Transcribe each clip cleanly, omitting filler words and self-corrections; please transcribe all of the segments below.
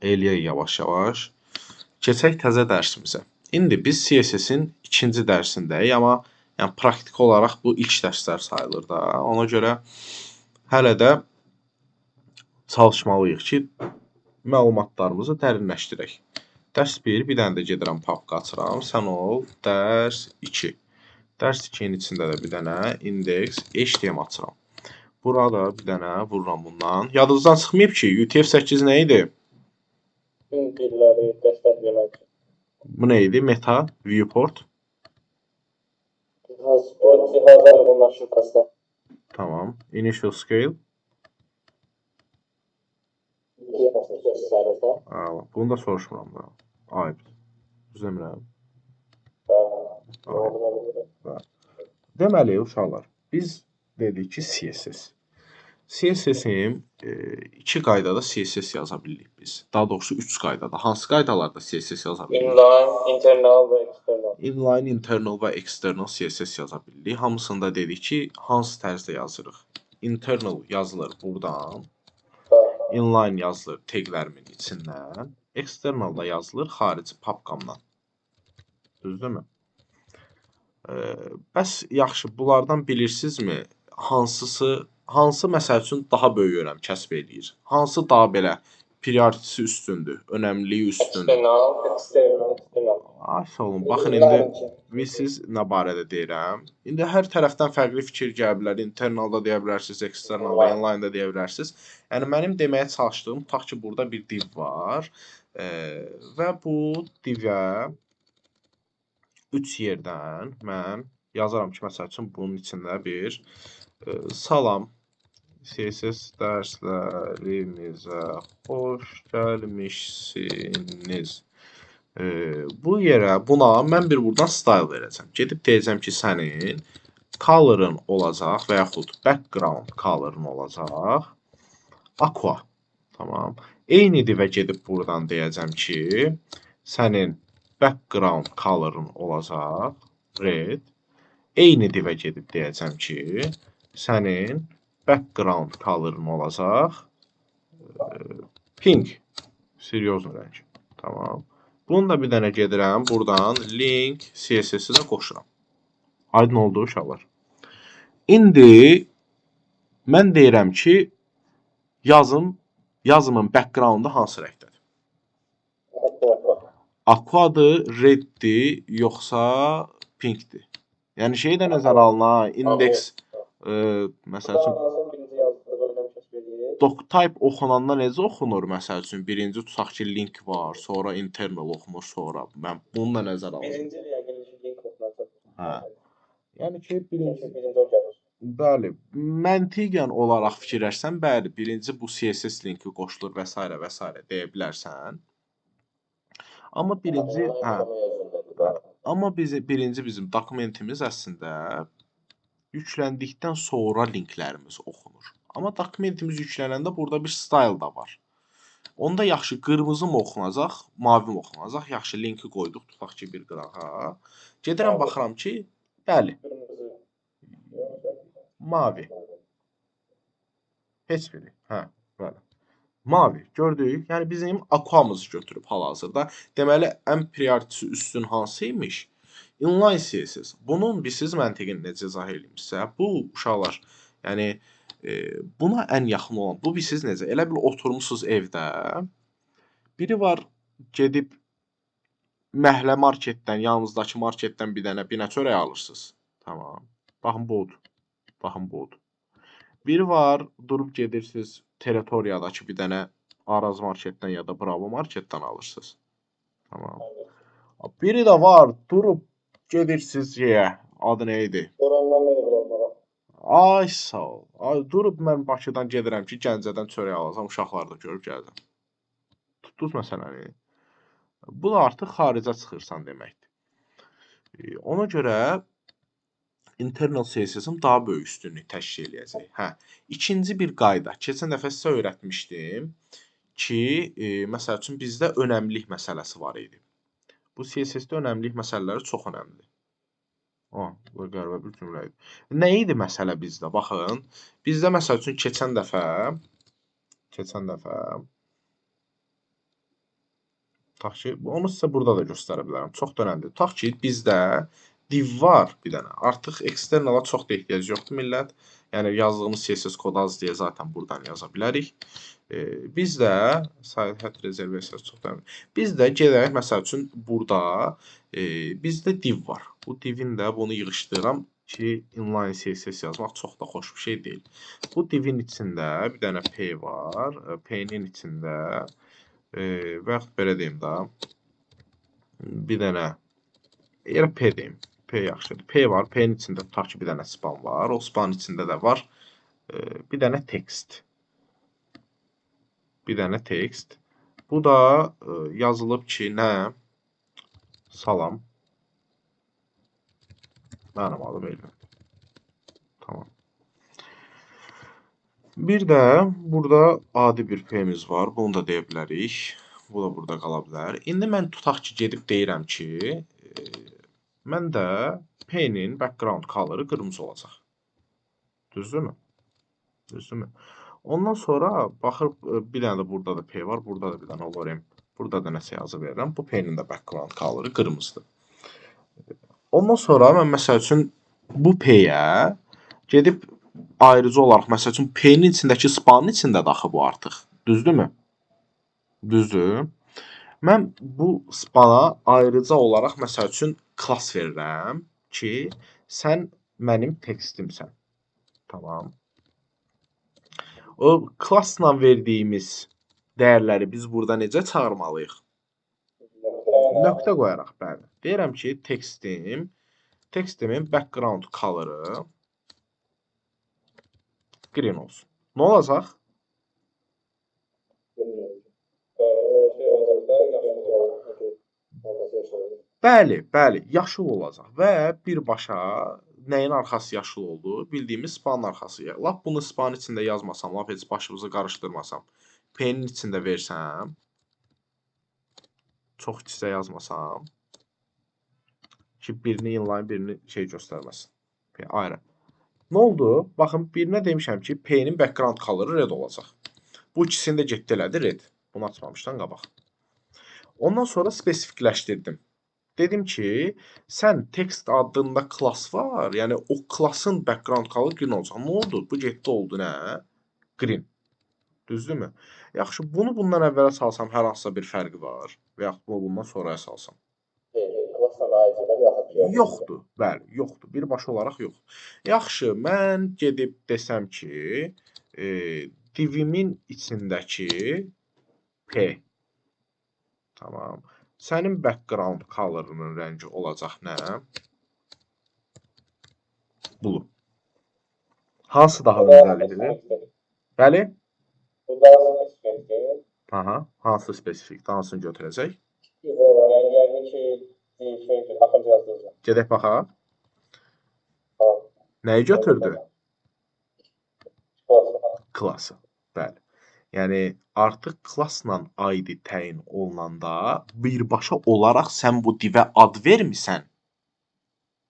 Eləyək yavaş-yavaş. Keçək təzə dərsimizə. İndi biz CSS-in ikinci dərsindəyik, amma yəni praktiki olaraq bu ilk dərslər sayılır da. Ona görə hələ də çalışmalıyıq ki, məlumatlarımızı dərinləşdirək. Dərs 1, bir dənə də gedirəm papka açıram. Sən ol, dərs 2. Dərs 2-nin içində də bir dənə index HTML açıram. Burada bir dənə vururam bundan. Yadınızdan çıxmayıb ki, UTF-8 nə idi? Bütün dilləri dəstəkləmək üçün. Bu nə idi? Meta, viewport. Cihaz, o cihaza uyğunlaşır xəstə. Tamam. Initial scale. Göstərir də. Əla. Bunu da soruşmuram da. Ayıbdır. Düz demirəm. Hə. Deməli, uşaqlar, biz dedik ki, CSS. CSS-in iki qaydada CSS yaza bilirik biz. Daha doğrusu üç qaydada. Hansı qaydalarda CSS yaza bilirik? Inline, internal və external. Inline, internal və external CSS yaza bilirik. Hamısında dedik ki, hansı tərzdə yazırıq? Internal yazılır buradan. Inline yazılır taglərimin içindən. External da yazılır xarici papkamdan. Düzdürmü? Bəs yaxşı, bunlardan bilirsinizmi hansısı, hansı məsəl üçün daha böyük önəm kəsb eləyir? Hansı daha belə priority üstündür, önəmliliyi üstündür? External, external, external. Ay sağ olun. Baxın indi bilirsiniz nə barədə deyirəm. İndi hər tərəfdən fərqli fikir gələ bilər. Internalda deyə bilərsiniz, externalda, inline-da deyə bilərsiniz. Yəni mənim deməyə çalışdığım tutaq ki, burada bir div var. Və bu divə 3 yerdən mən yazaram ki, məsəl üçün bunun içində bir salam CSS dərslərimizə xoş gəlmişsiniz. Bu yerə, buna mən bir buradan style verəcəm. Gedib deyəcəm ki, sənin color'ın olacaq və yaxud background color'ın olacaq aqua. Tamam. Eyni divə gedib buradan deyəcəm ki, sənin background color'ın olacaq red. Eyni divə gedib deyəcəm ki, sənin background color'ın olacaq pink. Seriozlu rəng. Tamam. Bunu da bir dənə gedirəm buradan link CSS-i də qoşuram. Aydın oldu uşaqlar. İndi mən deyirəm ki, yazımın background-ı hansı rəngdədir? Aquadır, reddir, yoxsa pinkdir? Yəni şeyi də nəzərə alın ha, index məsəl üçün birinci yazdığı önəm kəsb eləyir. Doctype oxunanda necə oxunur məsəl üçün? Birinci tutaq ki, link var, sonra internal oxunur, sonra. Mən bunu da nəzərə alın. Birinci yəqin ki, link oxunacaq. Hə. Yəni ki, birinci Çünki birinci o gəlir. Bəli, məntiqən olaraq fikirləşsən, bəli, birinci bu CSS linki qoşulur və s. və s. deyə bilərsən. Amma birinci, hə, amma bizi birinci bizim dokumentimiz əslində yükləndikdən sonra linklərimiz oxunur. Amma dokumentimiz yüklənəndə burada bir style da var. Onda yaxşı qırmızı mı oxunacaq, mavi mi oxunacaq? Yaxşı linki qoyduq, tutaq ki, bir qırağa. Gedirəm baxıram ki, bəli, Qırmızı. mavi. Heç biri. Hə, bəli. Mavi. Gördük. Yəni bizim aquamızı götürüb hal-hazırda. Deməli, ən priority üstün hansı imiş? Inline CSS. Bunun bilirsiniz məntiqini necə izah eləyim sizə? Bu uşaqlar, yəni buna ən yaxın olan, bu bilirsiniz necə? Elə bil oturmusunuz evdə. Biri var gedib məhəllə marketdən, yanınızdakı marketdən bir dənə binə çörək alırsınız. Tamam. Baxın bu odur. Baxın bu odur. Biri var, durub gedirsiniz territoriyadakı bir dənə Araz marketdən ya da Bravo marketdən alırsınız. Tamam. Biri də var, durub gedirsiniz şeyə, adı nə idi? Orandan meyvə almağa. Ay sağ ol. Ay, durub mən Bakıdan gedirəm ki, Gəncədən çörək alacam, uşaqları da görüb gələcəm. Tutdunuz məsələni. Bu da artıq xaricə çıxırsan deməkdir. Ona görə internal CSS-in daha böyük üstünlük təşkil eləyəcək. Hə. İkinci bir qayda. Keçən dəfə sizə öyrətmişdim ki, məsəl üçün bizdə önəmlilik məsələsi var idi. Bu CSS-də önəmlilik məsələləri çox önəmlidir. Bu qəribə bir cümlə idi. Nə idi məsələ bizdə? Baxın, bizdə məsəl üçün keçən dəfə Tutaq ki, onu sizə burada da göstərə bilərəm. Çox da önəmlidir. Tutaq ki, bizdə div var bir dənə. Artıq externala çox da ehtiyac yoxdur millət. Yəni yazdığımız CSS kodu az deyə zaten buradan yaza bilərik. Bizdə sahət rezervasiyası çox da önəmli. Biz də gedək məsəl üçün burada bizdə div var. Bu divin də bunu yığışdırıram ki, inline CSS yazmaq çox da xoş bir şey deyil. Bu divin içində bir dənə P var. P-nin içində və yaxud belə deyim də, bir dənə yerə P deyim. P yaxşıdır. P var. P-nin içində tutaq ki, bir dənə span var. O spanın içində də var bir dənə text. Bir dənə text. Bu da yazılıb ki, nə? Salam. Mənim adım Elvin. Tamam. Bir də burada adi bir P-miz var. Bunu da deyə bilərik. Bu da burada qala bilər. İndi mən tutaq ki, gedib deyirəm ki, mən də P-nin background color-ı qırmızı olacaq. Düzdürmü? Düzdürmü? Ondan sonra baxır, bir dənə də burada da P var, burada da bir dənə lorem. Burada da nəsə yazı verirəm. Bu P-nin də background color-ı qırmızıdır. Ondan sonra mən məsəl üçün bu P-yə gedib ayrıca olaraq, məsəl üçün P-nin içindəki spanın içində də axı bu artıq. Düzdürmü? Düzdür. Mən bu spana ayrıca olaraq məsəl üçün class verirəm ki, sən mənim tekstimsən. Tamam. O classla verdiyimiz dəyərləri biz burada necə çağırmalıyıq? Nöqtə qoyaraq, bəli. Deyirəm ki, tekstimin background color-ı green olsun. Nə olacaq? Bəli, bəli, yaşıl olacaq və birbaşa nəyin arxası yaşıl oldu? Bildiyimiz spanın arxası. Lap bunu spanın içində yazmasam, lap heç başımızı qarışdırmasam, P-nin içində versəm, çox iç-içə yazmasam ki, birini inline, birini şey göstərməsin. P ayrı. Nə oldu? Baxın, birinə demişəm ki, P-nin background color-ı red olacaq. Bu ikisini də getdi elədi red. Bunu açmamışdan qabaq. Ondan sonra spesifikləşdirdim. Dedim ki, sən text adında class var, yəni o class'ın background color green olacaq. Nə oldu? Bu getdi oldu nə? Green. Düzdürmü? Yaxşı, bunu bundan əvvələ salsam hər hansısa bir fərqi var və yaxud bunu bundan sonraya salsam. Yoxdur, bəli, yoxdur. Birbaşa olaraq yox. Yaxşı, mən gedib desəm ki, divimin içindəki P. Tamam. Sənin background color-ının rəngi olacaq nə? Blue. Hansı daha öncəlikdir? Bəli? Bu daha spesifikdir. Aha, hansı spesifikdir? Hansını götürəcək? Yəni yəqin ki, axırıncı yazdığınızda. Gedək baxaq. Nəyi götürdü? Klası. Bəli. Yəni artıq klassla ID təyin olunanda birbaşa olaraq sən bu divə ad vermisən.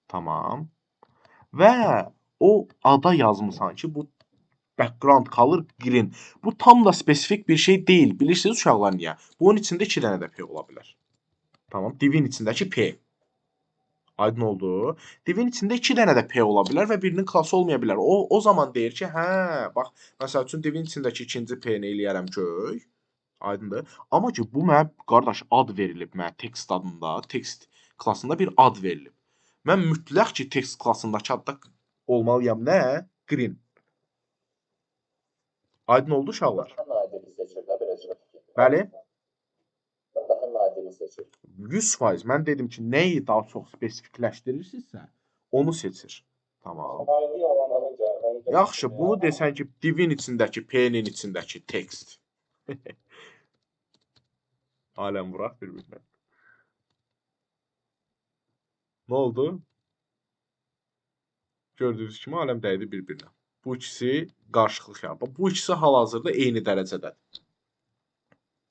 Tamam. Və o ada yazmısan ki, bu background color green. Bu tam da spesifik bir şey deyil. Bilirsiniz uşaqlar niyə? Bunun içində 2 dənə də P ola bilər. Tamam. Divin içindəki P. Aydın oldu. Divin içində 2 dənə də P ola bilər və birinin klası olmaya bilər. O zaman deyir ki, hə, bax, məsəl üçün divin içindəki ikinci P-ni eləyərəm göy. Aydındır. Amma ki, bu mənə, qardaş, ad verilib mənə text adında, text klasında bir ad verilib. Mən mütləq ki, text klasındakı adda olmalıyam nə? Green. Aydın oldu uşaqlar? Daha nadiri seçir də beləcə. Bəli. Daha nadiri seçir. 100% mən dedim ki, nəyi daha çox spesifikləşdirirsinizsə, onu seçir. Tamam. Yaxşı, bunu desən ki, divin içindəki P-nin içindəki text. Aləm vuraq bir-birinə. Nə oldu? Gördüyünüz kimi aləm dəydi bir-birinə. Bu ikisi qarşılıqlı yaradıb. Bu ikisi hal-hazırda eyni dərəcədədir.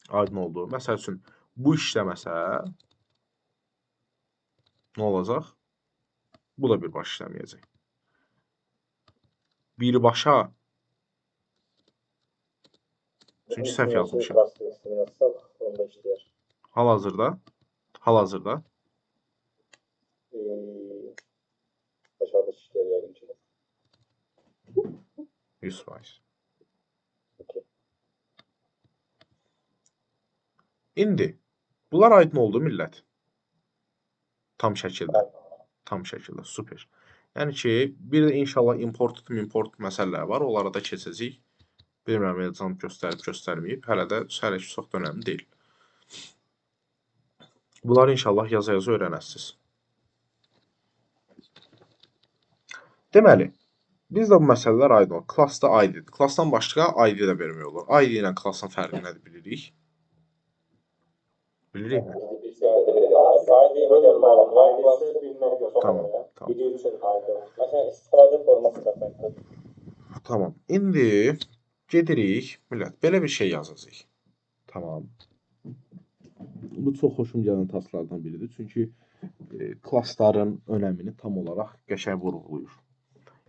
Aydın oldu. Məsəl üçün, bu işləməsə nə olacaq? Bu da birbaşa işləməyəcək. Birbaşa çünki səhv yazmışam. Hal-hazırda. Hal-hazırda. Aşağıda şişler yəqin ki. 100%. Okay. İndi bunlar aydın oldu millət. Tam şəkildə. Tam şəkildə. Super. Yəni ki, bir də inşallah import məsələləri var. Onlara da keçəcəyik. Bilmirəm, Elcan göstərib, göstərməyib. Hələ də hələ ki çox da önəmli deyil. Bunları inşallah yaza-yaza öyrənəsiniz. Deməli, biz də bu məsələlər aydın olur. Klassda ID-dir. Klassdan başqa ID də vermək olur. ID ilə klassın fərqi nədir bilirik? Bilirikmi? Tamam, tamam. Biri üçün ID. Məsələn, istifadə forması da fərqlidir. Tamam. İndi gedirik, millət, belə bir şey yazacağıq. Tamam. Bu çox xoşum gələn tasklardan biridir. Çünki klassların önəmini tam olaraq qəşəng vurğulayır.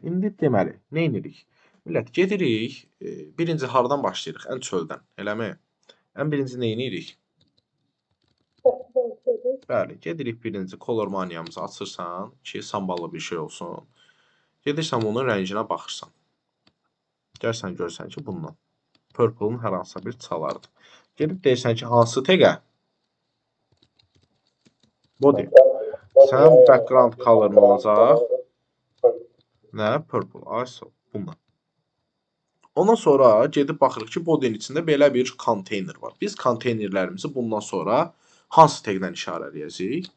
İndi deməli, nə edirik? Millət, gedirik, birinci hardan başlayırıq? Ən çöldən, eləmi? Ən birinci nə edirik? Bəli, gedirik birinci color maniyamızı açırsan ki, samballı bir şey olsun. Gedirsən bunun rənginə baxırsan. Gəlsən görsən ki, bundan. Purple-ın hər hansısa bir çalardır. Gedib deyirsən ki, hansı təqə? Body. Sənin background color nə olacaq? Nə? Purple. Ay, bundan. Ondan sonra gedib baxırıq ki, body'nin içində belə bir konteyner var. Biz konteynerlərimizi bundan sonra hansı təqdən işarələyəcəyik?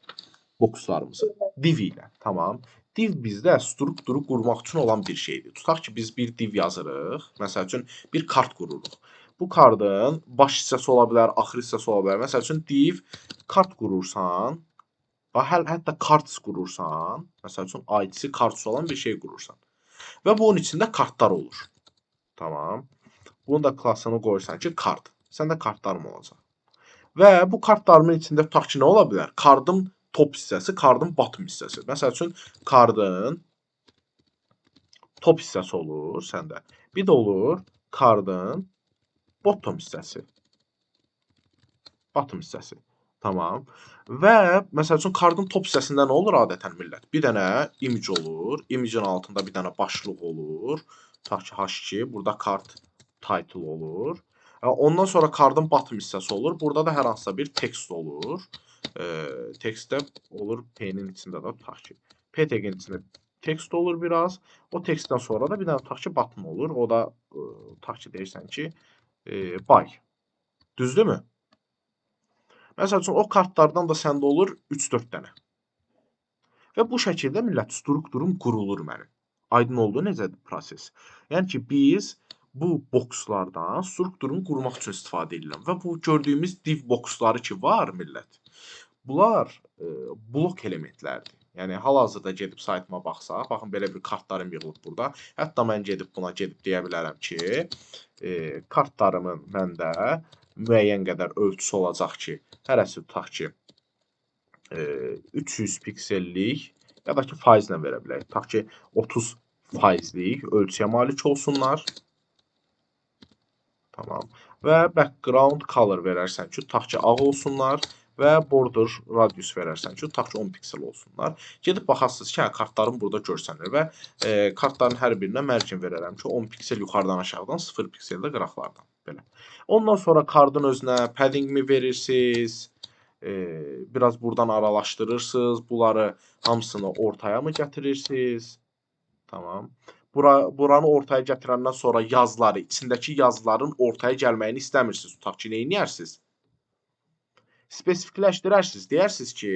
Boxlarımızı. Div ilə. Tamam. Div bizdə strukturu qurmaq üçün olan bir şeydir. Tutaq ki, biz bir div yazırıq. Məsəl üçün, bir kart qururuq. Bu kartın baş hissəsi ola bilər, axır hissəsi ola bilər. Məsəl üçün, div kart qurursan, hətta cards qurursan, məsəl üçün, ID-si cards olan bir şey qurursan. Və bunun içində kartlar olur. Tamam. Bunun da klassını qoyursan ki, kart. Səndə kartlarım olacaq. Və bu kartlarımın içində tutaq ki, nə ola bilər? Kartın top hissəsi, kartın bottom hissəsi. Məsəl üçün, kartın top hissəsi olur səndə. Bir də olur kartın bottom hissəsi. Bottom hissəsi. Tamam. Və məsəl üçün, kartın top hissəsində nə olur adətən millət? Bir dənə image olur. Image-in altında bir dənə başlıq olur. Tutaq ki, H2, burada kart title olur. Ondan sonra kartın bottom hissəsi olur. Burada da hər hansısa bir text olur. Tekstdə olur P-nin içində də tutaq ki, P tag'in içində tekst olur biraz. O tekstdən sonra da bir dənə tutaq ki, button olur. O da tutaq ki, deyirsən ki, buy. Düzdürmü? Məsəl üçün, o kartlardan da səndə olur 3-4 dənə. Və bu şəkildə millət strukturum qurulur mənim. Aydın oldu necədir proses? Yəni ki, biz bu boxlardan strukturunu qurmaq üçün istifadə edirəm. Və bu gördüyümüz div boxları ki var millət, bunlar blok elementlərdir. Yəni hal-hazırda gedib saytıma baxsaq, baxın belə bir kartlarım yığılıb burada. Hətta mən gedib buna gedib deyə bilərəm ki, kartlarımın məndə müəyyən qədər ölçüsü olacaq ki, hərəsi tutaq ki, 300 piksellik ya da ki faizlə verə bilərik. Tutaq ki, 30 faizlik ölçüyə malik olsunlar. Tamam. Və background color verərsən ki, tutaq ki, ağ olsunlar və border radius verərsən ki, tutaq ki, 10 piksel olsunlar. Gedib baxasınız ki, hə, kartlarım burada görsənir və kartların hər birinə margin verərəm ki, 10 piksel yuxarıdan aşağıdan, 0 piksel də qıraqlardan. Belə. Ondan sonra kartın özünə padding mi verirsiniz? Biraz buradan aralaşdırırsınız. Bunları hamısını ortaya mı gətirirsiniz? Tamam. Buranı ortaya gətirəndən sonra yazıları, içindəki yazıların ortaya gəlməyini istəmirsiniz. Tutaq ki, nə edərsiniz? Spesifikləşdirərsiniz. Deyərsiniz ki,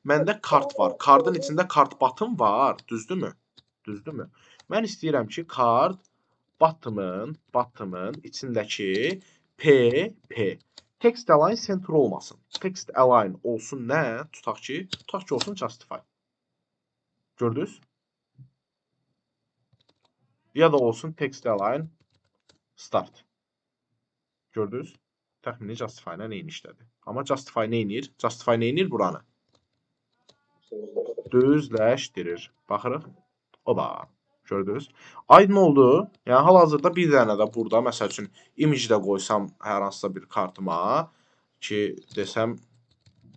məndə kart var. Kartın içində kart button var. Düzdürmü? Düzdürmü? Mən istəyirəm ki, kart button'ın içindəki P, P. Text align center olmasın. Text align olsun nə? Tutaq ki, olsun justify. Gördünüz? Ya da olsun text align start. Gördünüz? Təxmini justify ilə eyni işlədi. Amma justify nə edir? Justify nə edir buranı? Düzləşdirir. Baxırıq. Oba. Gördünüz? Aydın oldu. Yəni hal-hazırda bir dənə də burada məsəl üçün image də qoysam hər hansısa bir kartıma ki, desəm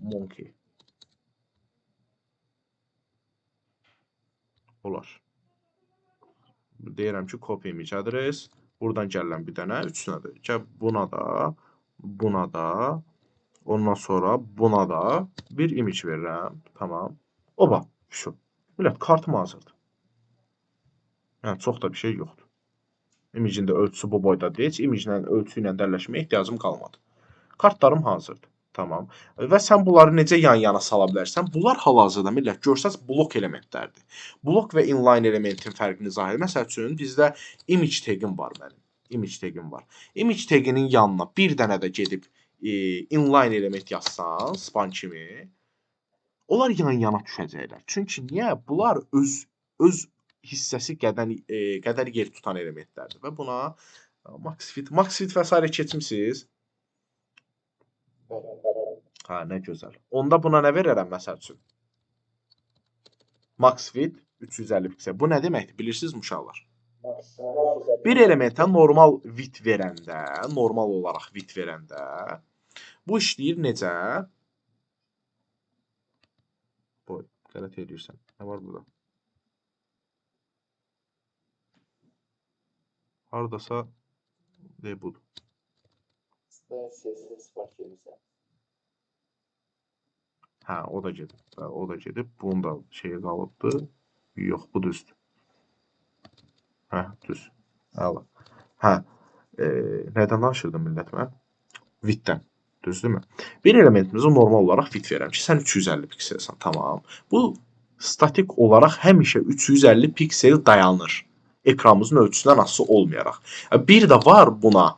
Monkey. Olar. Deyirəm ki, copy image address. Buradan gəlirəm bir dənə, üçünə də. Gəl buna da, buna da, ondan sonra buna da bir image verirəm. Tamam. Oba, şu. Millət, kartım hazırdır. Yəni, çox da bir şey yoxdur. İmicin də ölçüsü bu boydadır. Heç imiclə, ölçü ilə dərləşməyə ehtiyacım qalmadı. Kartlarım hazırdır. Tamam. Və sən bunları necə yan-yana sala bilərsən? Bunlar hal-hazırda millət görsəz blok elementlərdir. Blok və inline elementin fərqini izah edir. Məsəl üçün bizdə image tag'im var mənim. Image tag'im var. Image tag'inin yanına bir dənə də gedib inline element yazsan, span kimi, onlar yan-yana düşəcəklər. Çünki niyə? Bunlar öz hissəsi qədər yer tutan elementlərdir və buna max fit, max fit və sairə keçmisiniz. Hə, nə gözəl. Onda buna nə verərəm məsəl üçün? Max width 350 piksel. Bu nə deməkdir? Bilirsiniz uşaqlar? Bir elementə normal width verəndə, normal olaraq width verəndə bu işləyir necə? Boy, qələt eləyirsən. Nə var burada? Hardasa de budur. CSS var ki. Hə, o da gedib. Bəli, o da gedib. Bunun da şeyi qalıbdır. Yox, bu düzdür. Hə, düz. Əla. Hə, nədən danışırdım millət mən? Width-dən. Düzdürmü? Bir elementimizə normal olaraq width verirəm ki, sən 350 pikselsən. Tamam. Bu statik olaraq həmişə 350 piksel dayanır. Ekranımızın ölçüsündən asılı olmayaraq. Bir də var buna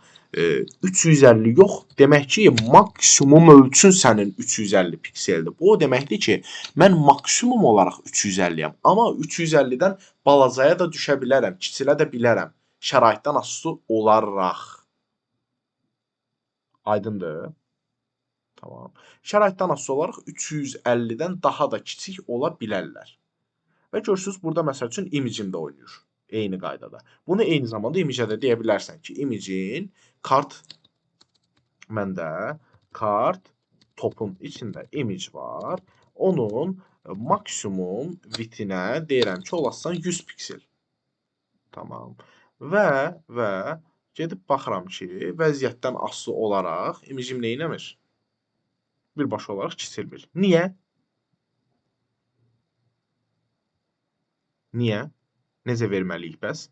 350 yox, demək ki, maksimum ölçün sənin 350 pikseldir. Bu o deməkdir ki, mən maksimum olaraq 350-yəm, amma 350-dən balacaya da düşə bilərəm, kiçilə də bilərəm. Şəraitdən asılı olaraq. Aydındır? Tamam. Şəraitdən asılı olaraq 350-dən daha da kiçik ola bilərlər. Və görürsünüz, burada məsəl üçün imicim də oynayır. Eyni qaydada. Bunu eyni zamanda imicə də deyə bilərsən ki, imicin kart məndə kart topun içində image var. Onun maksimum width-inə deyirəm ki, olassan 100 piksel. Tamam. Və gedib baxıram ki, vəziyyətdən asılı olaraq imicim nə eləmir? Birbaşa olaraq kiçilmir. Niyə? Niyə? Necə verməliyik bəs?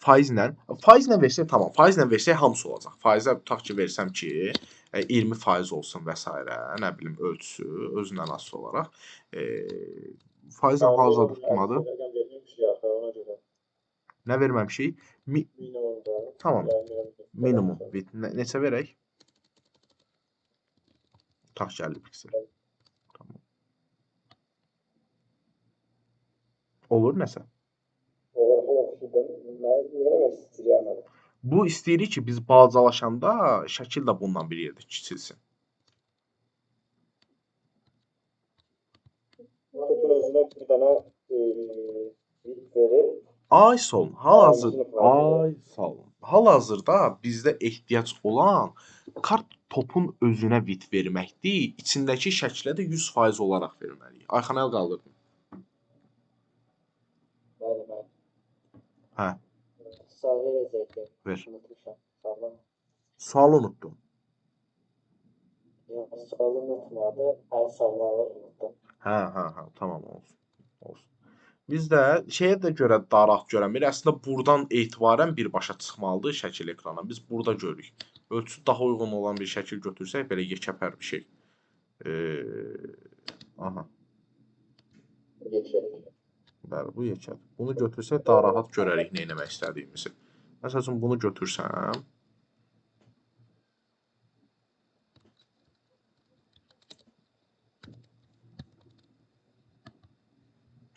Faizlə. Faizlə versək tamam. Faizlə versək hamısı olacaq. Faizə tutaq ki, versəm ki, 20% olsun və s. nə bilim ölçüsü özündən asılı olaraq. Faizlə hal-hazırda tutmadı. Nə verməmişik? Tamam. Minimum. Neçə verək? Tutaq ki, 50 piksel. Tamam. Olur nəsə? Bu istəyirik ki, biz balacalaşanda şəkil də bundan bir yerdə kiçilsin. Topun özünə bir dənə width verib. Ay sağ olun. Ay sağ olun. Hal-hazırda bizdə ehtiyac olan kart topun özünə width verməkdir. İçindəki şəklə də 100% olaraq verməliyik. Ayxan əl qaldırdın. Bəli, mən. Hə. Sual verəcəkdim. Ver. Unutmuşam. Sualı. Sualı unutdum. Yox, sualı unutmadı. Əl salmağı unutdum. Hə, tamam olsun. Olsun. Biz də şeyə də görə daha rahat görənmir. Əslində buradan etibarən birbaşa çıxmalıdır şəkil ekrana. Biz burada görürük. Ölçüsü daha uyğun olan bir şəkil götürsək belə yekəpər bir şey. Aha. Yekədir. Bəli, bu yekədir. Bunu götürsək daha rahat görərik nə etmək istədiyimizi. Məsəl üçün bunu götürsəm,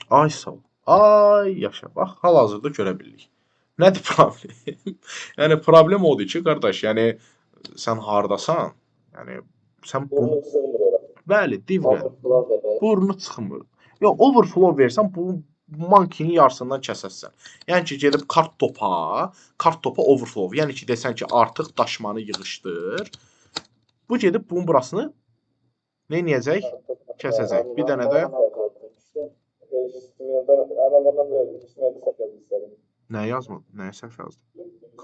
ay sağ ol. Ay yaşa. Bax, hal-hazırda görə bilirik. Nədir problem? Yəni problem odur ki, qardaş, yəni sən hardasan? Yəni sən bu Burnu çıxmır ora. Bəli, divlə. Burnu çıxmır. Yox, overflow versən bu Monkey-nin yarısından kəsəsən. Yəni ki, gedib kart topa overflow. Yəni ki, desən ki, artıq daşmanı yığışdır. Bu gedib bunun burasını nə eləyəcək? Kəsəcək. Bir dənə də nə yazmadım? Nəyə səhv yazdım? K.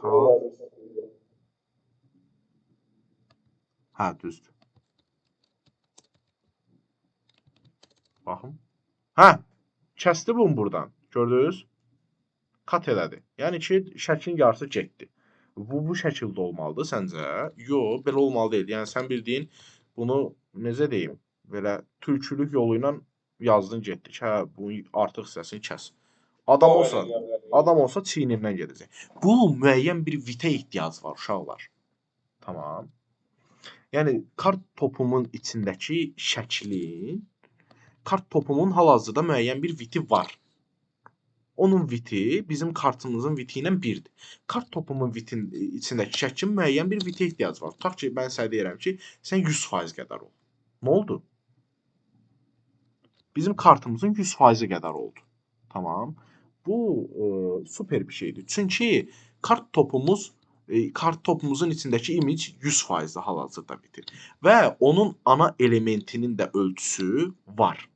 Hə, düzdür. Baxın. Hə, kəsdi bunu buradan. Gördünüz? Kat elədi. Yəni ki, şəklin yarısı getdi. Bu şəkildə olmalıdır səncə? Yox, belə olmalı deyil. Yəni sən bildiyin bunu necə deyim? Belə tülkülük yolu ilə yazdın getdi ki, hə, bunun artıq hissəsini kəs. Adam olsa, adam olsa çiynindən gedəcək. Bu müəyyən bir vitə ehtiyacı var uşaqlar. Tamam. Yəni kart topumun içindəki şəklin, kart topumun hal-hazırda müəyyən bir viti var. Onun viti bizim kartımızın viti ilə birdir. Kart topumun vitin içindəki şəklin müəyyən bir vitə ehtiyacı var. Tutaq ki, mən sənə deyirəm ki, sən 100% qədər ol. Nə oldu? Bizim kartımızın 100% qədər oldu. Tamam. Bu super bir şeydir. Çünki kart topumuz kart topumuzun içindəki image 100% hal-hazırda bitir. Və onun ana elementinin də ölçüsü var.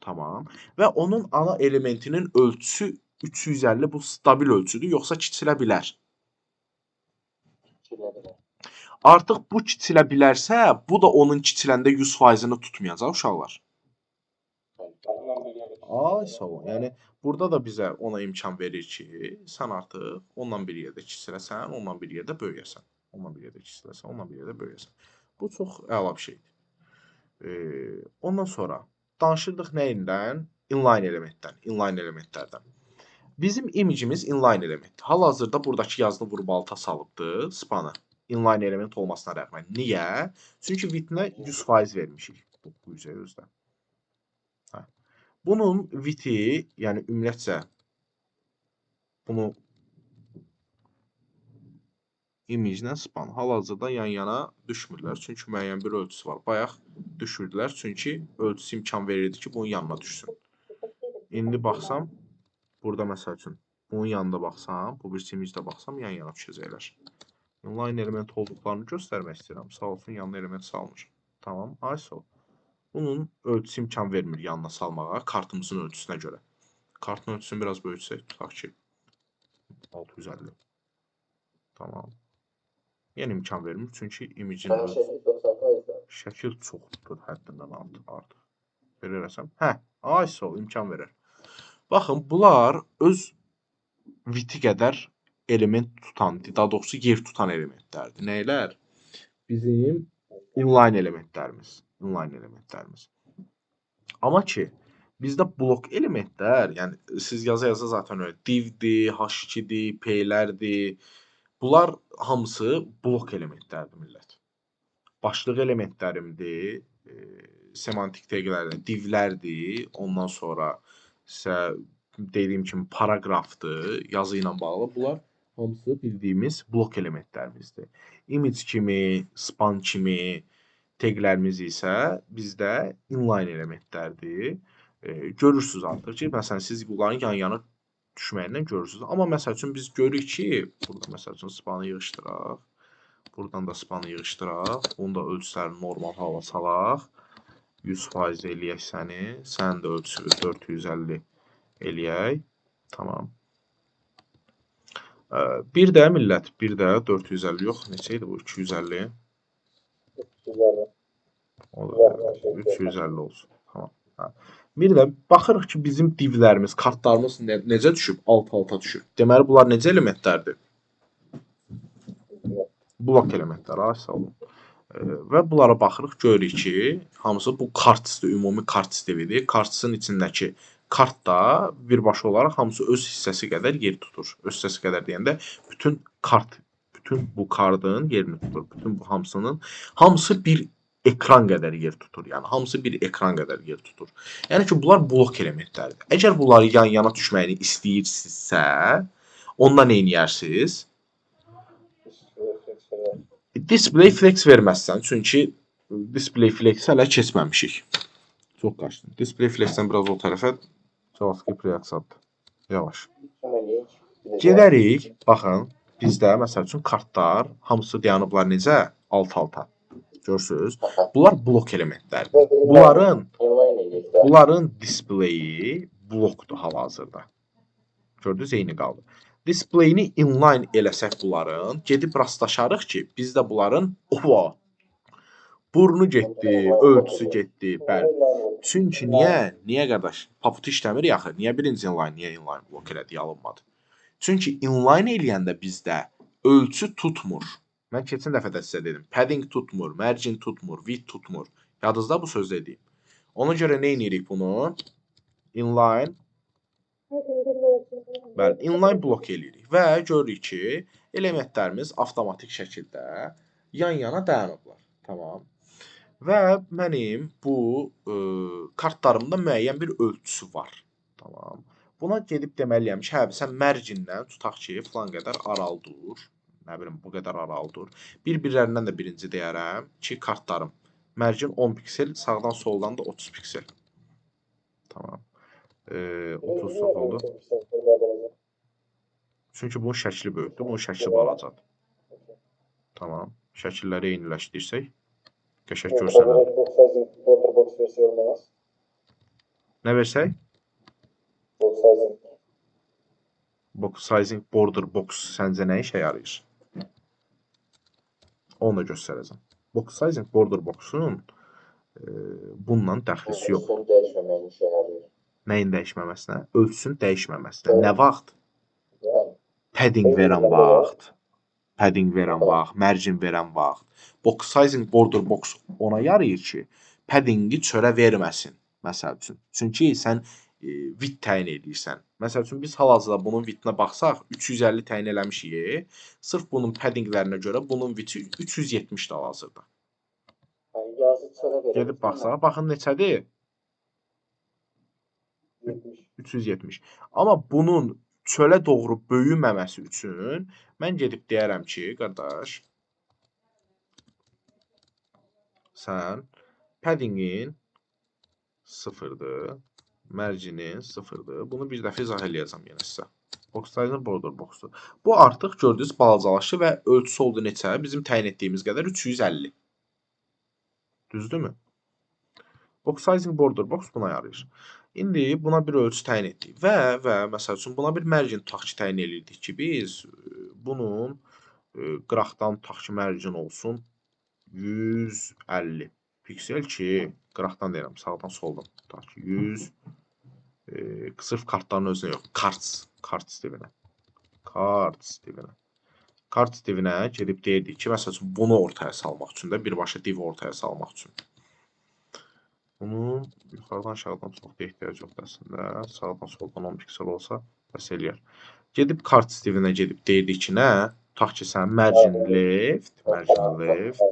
Tamam. Və onun ana elementinin ölçüsü 350, bu stabil ölçüdür, yoxsa kiçilə bilər. Artıq bu kiçilə bilərsə, bu da onun kiçiləndə 100%-ni tutmayacaq uşaqlar. Ay sağ olun. Yəni burada da bizə ona imkan verir ki, sən artıq onunla bir yerdə kiçiləsən, onunla bir yerdə böyüyəsən. Onunla bir yerdə kiçiləsən, onunla bir yerdə böyüyəsən. Bu çox əla bir şeydir. Ondan sonra danışırdıq nəyindən? Inline elementdən, inline elementlərdən. Bizim image-imiz inline elementdir. Hal-hazırda buradakı yazını vurub alta salıbdır spanı. Inline element olmasına rəğmən. Niyə? Çünki width-nə 100% vermişik. 900-ə özdə. Hə. Bunun width-i, yəni ümumiyyətcə bunu image-ilə span hal-hazırda yan-yana düşmürlər. Çünki müəyyən bir ölçüsü var. Bayaq düşürdülər. Çünki ölçüsü imkan verirdi ki, bunun yanına düşsün. İndi baxsam, burada məsəl üçün bunun yanında baxsam, bu bir image-də baxsam, yan-yana düşəcəklər. Inline element olduqlarını göstərmək istəyirəm. Sağ olsun, yanına element salmır. Tamam, ay sağ ol. Bunun ölçüsü imkan vermir yanına salmağa, kartımızın ölçüsünə görə. Kartın ölçüsünü biraz böyütsək, tutaq ki, 650. Tamam. Yenə imkan vermir, çünki image-in ölçüsü şəkil çoxdur, həddindən artıq. Belə eləsəm, hə, ay sağ ol, imkan verir. Baxın, bunlar öz width-i qədər element tutan, daha doğrusu yer tutan elementlərdir. Nəylər? Bizim inline elementlərimiz. Inline elementlərimiz. Amma ki, bizdə blok elementlər, yəni siz yaza-yaza zaten öyle divdir, H2-dir, P-lərdir. Bunlar hamısı blok elementlərdir millət. Başlıq elementlərimdir, semantik təqlərdir, divlərdir. Ondan sonra isə dediyim kimi paraqrafdır, yazı ilə bağlı. Bunlar hamısı bildiyimiz blok elementlərimizdir. Image kimi, span kimi taglərimiz isə bizdə inline elementlərdir. Görürsünüz artıq ki, məsələn siz bunların yan-yana düşməyindən görürsünüz. Amma məsəl üçün biz görürük ki, burada məsəl üçün spanı yığışdıraq. Buradan da spanı yığışdıraq. Bunu da ölçülərini normal hala salaq. 100% eləyək səni. Sən də ölçünü 450 eləyək. Tamam. Bir də millət, bir də 450 yox, neçə idi bu? 250. 350. O da 350 olsun. Tamam. Hə. Bir də baxırıq ki, bizim divlərimiz, kartlarımız necə düşüb? Alt-alta düşüb. Deməli, bunlar necə elementlərdir? Blok elementləri, ay sağ olun. Və bunlara baxırıq, görürük ki, hamısı bu kart stili, ümumi kart stilidir. Kartsın içindəki kart da birbaşa olaraq hamısı öz hissəsi qədər yer tutur. Öz hissəsi qədər deyəndə bütün kart, bütün bu kartın yerini tutur. Bütün bu hamısının, hamısı bir ekran qədər yer tutur. Yəni hamısı bir ekran qədər yer tutur. Yəni ki, bunlar blok elementlərdir. Əgər bunları yan-yana düşməyini istəyirsinizsə, onda nə edərsiniz? Display flex verməzsən, çünki display flex hələ keçməmişik. Çox qaçdım. Display flexdən biraz o tərəfə JavaScript reaksiyadır. Yavaş. Gedərik, baxın, bizdə məsəl üçün kartlar hamısı dayanıblar necə? Alt-alta. Görürsüz? Bunlar blok elementlərdir. Bunların displeyi blokdur hal-hazırda. Gördünüz, eyni qaldı. Displeyini inline eləsək bunların, gedib rastlaşarıq ki, bizdə bunların ova burnu getdi, ölçüsü getdi, bəli. Çünki niyə? Niyə qardaş? Paput işləmir axı. Niyə birinci inline, niyə inline blok elədik, alınmadı? Çünki inline eləyəndə bizdə ölçü tutmur. Mən keçən dəfə də sizə dedim. Padding tutmur, margin tutmur, width tutmur. Yadınızda bu söz dediyim. Ona görə nə edirik bunu? Inline. Bəli, inline blok eləyirik və görürük ki, elementlərimiz avtomatik şəkildə yan-yana dayanıblar. Tamam. Və mənim bu kartlarımda müəyyən bir ölçüsü var. Tamam. Buna gedib deməliyəm ki, hə, sən margindən tutaq ki, filan qədər aralı dur. Nə bilim, bu qədər aralı dur. Bir-birlərindən də birinci deyərəm ki, kartlarım margin 10 piksel, sağdan soldan da 30 piksel. Tamam. 30 çox oldu. Çünki bunun şəkli böyükdür, bunun şəkli balacadır. Tamam. Şəkilləri eyniləşdirsək qəşəng görsənər. Border box versiya olmaz. Nə versək? Box sizing. Box sizing border box səncə nə işə yarayır? Onu da göstərəcəm. Box sizing border box'un bununla dəxlisi yox. Ölçüsünün dəyişməməyini işə yarayır. Nəyin dəyişməməsinə? Ölçüsünün dəyişməməsinə. Nə vaxt? Yəni, Padding verən vaxt. Padding verən vaxt, margin verən vaxt. Box sizing border box ona yarayır ki, paddingi çölə verməsin, məsəl üçün. Çünki sən width təyin edirsən. Məsəl üçün biz hal-hazırda bunun width-inə baxsaq 350 təyin eləmişik. Sırf bunun paddinglərinə görə bunun width-i 370-dir hal-hazırda. Yazı çölə verir. Gedib baxsaq, baxın neçədir? 70. 370. Amma bunun çölə doğru böyüməməsi üçün mən gedib deyərəm ki, qardaş, sən paddingin 0-dır, marginin 0-dır. Bunu bir dəfə izah eləyəcəm yenə sizə. Box sizing border box'dur. Bu artıq gördüyünüz balacalaşdı və ölçüsü oldu neçə? Bizim təyin etdiyimiz qədər 350. Düzdürmü? Box sizing border box buna yarayır. İndi buna bir ölçü təyin etdik və məsəl üçün buna bir margin tutaq ki, təyin eləyirdik ki, biz bunun qıraqdan tutaq ki, margin olsun 150 piksel ki, qıraqdan deyirəm, sağdan soldan tutaq ki, 100 sırf kartların özünə yox, cards divinə. Cards divinə. Cards divinə gedib deyirdik ki, məsəl üçün bunu ortaya salmaq üçün də birbaşa div ortaya salmaq üçün. Bunun yuxarıdan aşağıdan çox da ehtiyac yoxdur əslində. Sağdan soldan 10 piksel olsa bəs eləyər. Gedib cards divinə gedib deyirdik ki, nə? Tutaq ki, sən margin left, margin left,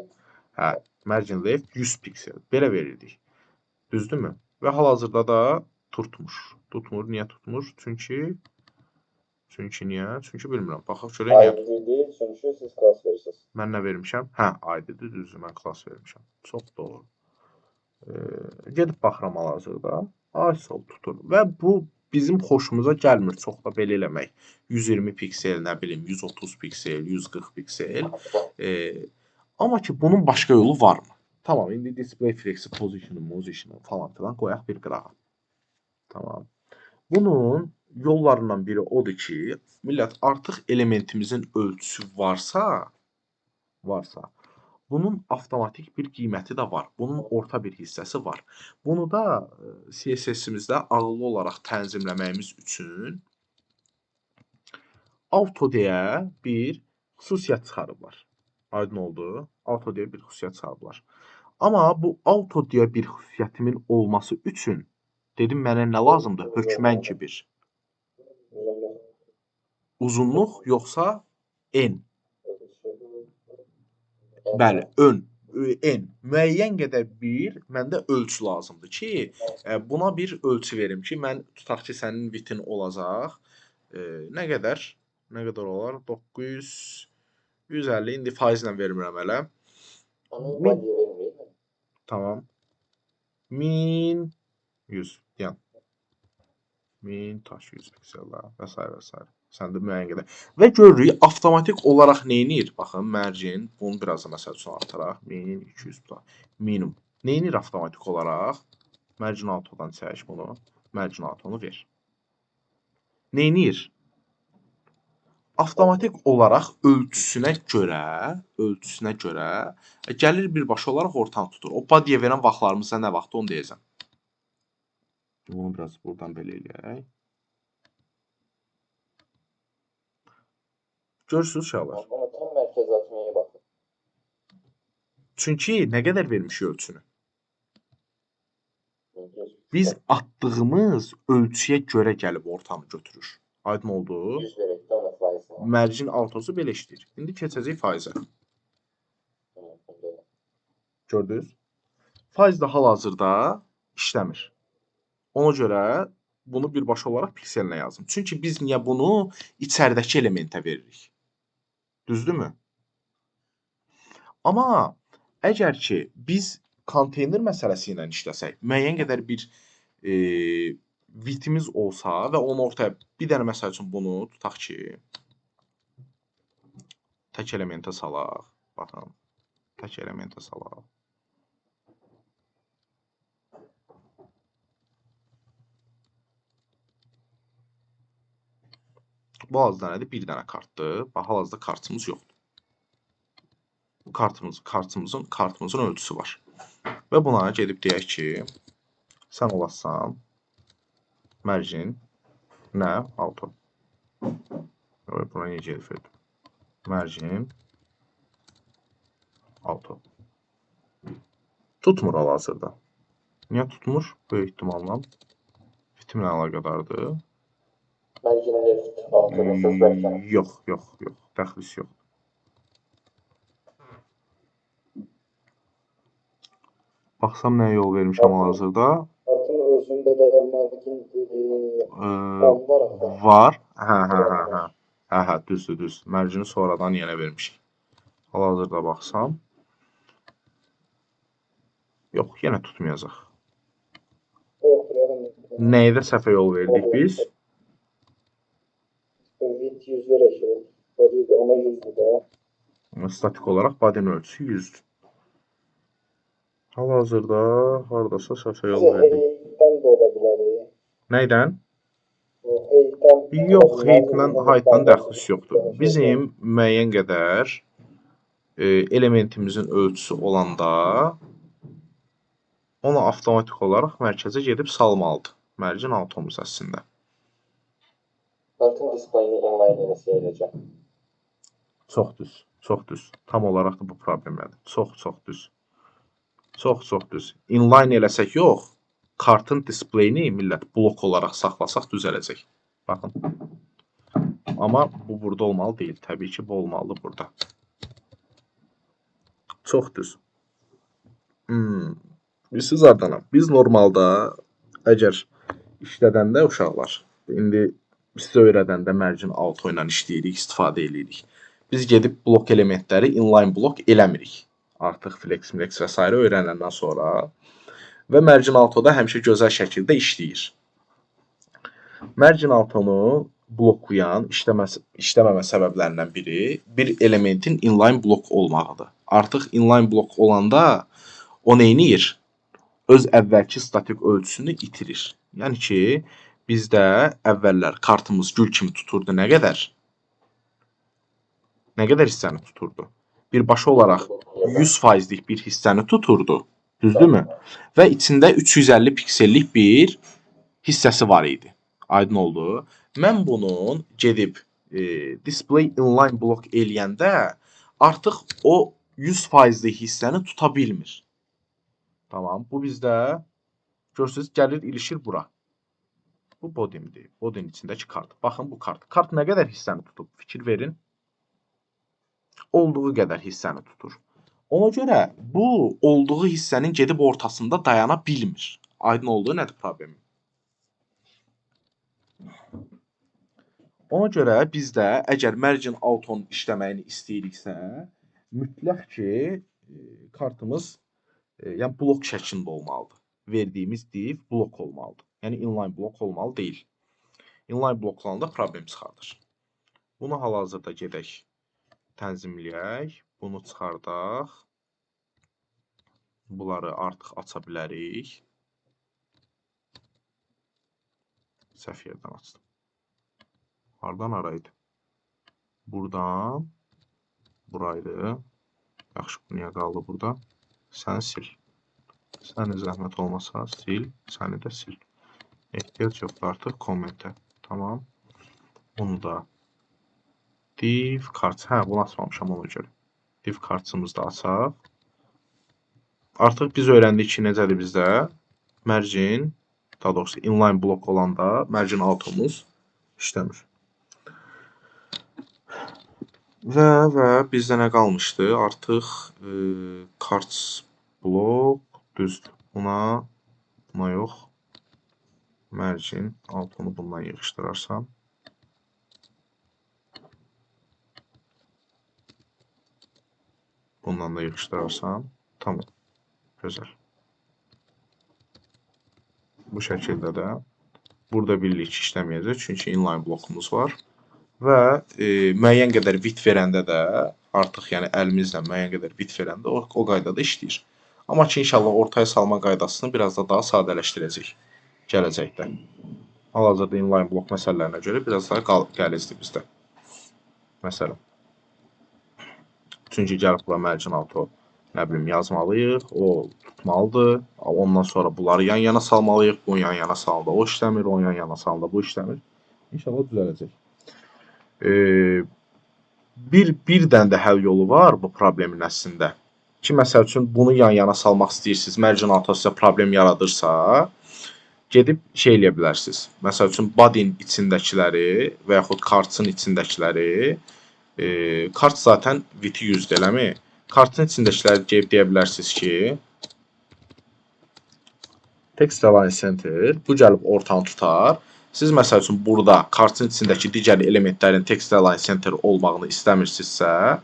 hə, margin left 100 piksel. Belə verirdik. Düzdürmü? Və hal-hazırda da tutmur. Tutmur. Niyə tutmur? Çünki niyə? Çünki bilmirəm. Baxaq görək niyə. ID-dir, çünki siz class verirsiniz. Mən nə vermişəm? Hə, ID-dir, düzdür. Mən class vermişəm. Çox doğru. Gedib baxıram hal-hazırda. Ay sol tutur. Və bu bizim xoşumuza gəlmir çox da belə eləmək. 120 piksel, nə bilim, 130 piksel, 140 piksel. Amma ki, bunun başqa yolu varmı? Tamam, indi display flexi, position, position falan filan qoyaq bir qırağa. Tamam. Bunun yollarından biri odur ki, millət artıq elementimizin ölçüsü varsa, bunun avtomatik bir qiyməti də var. Bunun orta bir hissəsi var. Bunu da CSS-imizdə ağıllı olaraq tənzimləməyimiz üçün auto deyə bir xüsusiyyət çıxarıblar. Aydın oldu? Auto deyə bir xüsusiyyət çıxarıblar. Amma bu auto deyə bir xüsusiyyətimin olması üçün dedim mənə nə lazımdır? Hökmən ki bir. Uzunluq yoxsa en? Bəli, ön, en. Müəyyən qədər bir məndə ölçü lazımdır ki, buna bir ölçü verim ki, mən tutaq ki, sənin width-in olacaq. Nə qədər? Nə qədər olar? 900, 150. İndi faizlə vermirəm hələ. Onu value vermirik. Tamam. 1100 deyəm. 1100 piksellər və s. və s. Sən də müəyyən qədər. Və görürük, avtomatik olaraq nə edir? Baxın, margin, bunu biraz da məsəl üçün artıraq. 1200 minimum. Nə edir avtomatik olaraq? Margin autodan çək bunu. Margin autonu ver. Nə edir? Avtomatik olaraq ölçüsünə görə gəlir birbaşa olaraq ortanı tutur. O body'yə verən vaxtlarımızda nə vaxtdır onu deyəcəm. Bunu biraz buradan belə eləyək. Görürsünüz uşaqlar. Amma tam mərkəz atmaya baxın. Çünki nə qədər vermişik ölçünü? 1100. Biz atdığımız ölçüyə görə gəlib ortanı götürür. Aydın oldu? 100 verək də ona faizini. Margin autosu belə işləyir. İndi keçəcəyik faizə. Tamam, belə. Gördünüz? Faiz də hal-hazırda işləmir. Ona görə bunu birbaşa olaraq pikselinə yazdım. Çünki biz niyə bunu içəridəki elementə veririk? Düzdürmü? Amma əgər ki biz konteyner məsələsi ilə işləsək, müəyyən qədər bir widthimiz olsa və onu ortaya bir dənə məsəl üçün bunu tutaq ki, tək elementə salaq. Baxın, tək elementə salaq. Bu hal-hazırda nədir? Bir dənə kartdır. Bax, hal-hazırda kartımız yoxdur. Bu kartımızın ölçüsü var. Və buna gedib deyək ki, sən olasan margin nə? Auto. Buna niyə gedib verdim? Margin auto. Tutmur hal-hazırda. Niyə tutmur? Böyük ehtimalla bitimlə əlaqədardır. Margin left auto mesaj bəlkə. Yox, yox, yox. Dəxlisi yoxdur. Baxsam nəyə yol vermişəm hal-hazırda? Kartın özündə də margin 10 var axı. Var. Hə, hə, hə, hə. Hə, hə, düzdür, düz. Margini sonradan yenə vermişik. Hal-hazırda baxsam. Yox, yenə tutmayacaq. Yox, yəni. Nəydə səhvə yol verdik biz? Width 100 verək. Body ona 100-dür də. Statik olaraq body'nin ölçüsü 100-dür. Hal-hazırda hardasa səhvə yol verdik. Height'dən də ola bilər. Nəydən? Height'dən. Yox, height'dan dəxlisi yoxdur. Bizim müəyyən qədər elementimizin ölçüsü olanda onu avtomatik olaraq mərkəzə gedib salmalıdır. Margin automuz əslində. Kartın displayini inline eləsə eləcəm. Çox düz, çox düz. Tam olaraq da bu problemlədir. Çox, çox düz. Çox, çox düz. Inline eləsək yox, kartın displeyini millət blok olaraq saxlasaq düzələcək. Baxın. Amma bu burada olmalı deyil. Təbii ki, bu olmalıdır burada. Çox düz. Bilirsiniz Ardana, biz normalda əgər işlədəndə uşaqlar, indi sizə öyrədəndə margin auto ilə işləyirik, istifadə eləyirik. Biz gedib blok elementləri inline blok eləmirik. Artıq flex, flex və s. öyrənəndən sonra və margin auto da həmişə gözəl şəkildə işləyir. Margin autonu bloklayan, işləməmə səbəblərindən biri bir elementin inline blok olmağıdır. Artıq inline blok olanda o nə edir? Öz əvvəlki statik ölçüsünü itirir. Yəni ki, bizdə əvvəllər kartımız gül kimi tuturdu nə qədər? Nə qədər hissəni tuturdu? Birbaşa olaraq 100%lik bir hissəni tuturdu. Düzdürmü? Və içində 350 piksellik bir hissəsi var idi. Aydın oldu. Mən bunun gedib display inline blok eləyəndə artıq o 100%lik hissəni tuta bilmir. Tamam. Bu bizdə görürsünüz gəlir ilişir bura. Bu body'mdir. Body'nin içindəki kart. Baxın bu kart. Kart nə qədər hissəni tutub? Fikir verin. Olduğu qədər hissəni tutur. Ona görə bu olduğu hissənin gedib ortasında dayana bilmir. Aydın oldu nədir problemi? Ona görə biz də əgər margin autonun işləməyini istəyiriksə, mütləq ki, kartımız yəni blok şəklində olmalıdır. Verdiyimiz div blok olmalıdır. Yəni inline blok olmalı deyil. Inline bloklarında problem çıxardır. Bunu hal-hazırda gedək tənzimləyək. Bunu çıxardaq. Bunları artıq aça bilərik. Səhv yerdən açdım. Hardan araydı? Buradan. Buraydı. Yaxşı, bu niyə qaldı burada? Sən sil. Səni zəhmət olmasa sil. Səni də sil. Ehtiyac yoxdur artıq kommentə. Tamam. Bunu da div cards. Hə, bunu açmamışam ona görə. Div cards'ımızı da açaq. Artıq biz öyrəndik ki, necədir bizdə margin, daha doğrusu inline blok olanda margin automuz işləmir. Və bizdə nə qalmışdı? Artıq cards blok düzdür. Buna yox. Margin autonu bundan yığışdırarsan. Bundan da yığışdırarsan. Tamam. Gözəl. Bu şəkildə də burada bilirik ki, işləməyəcək. Çünki inline blokumuz var. Və müəyyən qədər width verəndə də artıq, yəni əlimizlə müəyyən qədər width verəndə o qaydada işləyir. Amma ki, inşallah ortaya salma qaydasını biraz da daha sadələşdirəcək gələcəkdə. Hal-hazırda inline blok məsələlərinə görə biraz daha qəlizdir bizdə. Məsələn. Çünki gəlib bura margin auto, nə bilim, yazmalıyıq, o tutmalıdır. Ondan sonra bunları yan-yana salmalıyıq. Bunu yan-yana salanda o işləmir, onu yan-yana salanda bu işləmir. İnşallah düzələcək. Bir dənə də həll yolu var bu problemin əslində. Ki, məsəl üçün, bunu yan-yana salmaq istəyirsiniz, margin auto sizə problem yaradırsa, gedib şey eləyə bilərsiniz. Məsəl üçün, body-nin içindəkiləri və yaxud cards-ın içindəkiləri, cards zaten width-i 100-dür, eləmi? Cards-ın içindəkiləri gedib deyə bilərsiniz ki, text align center, bu gəlib ortanı tutar. Siz məsəl üçün burada cards-ın içindəki digər elementlərin text align center olmağını istəmirsinizsə,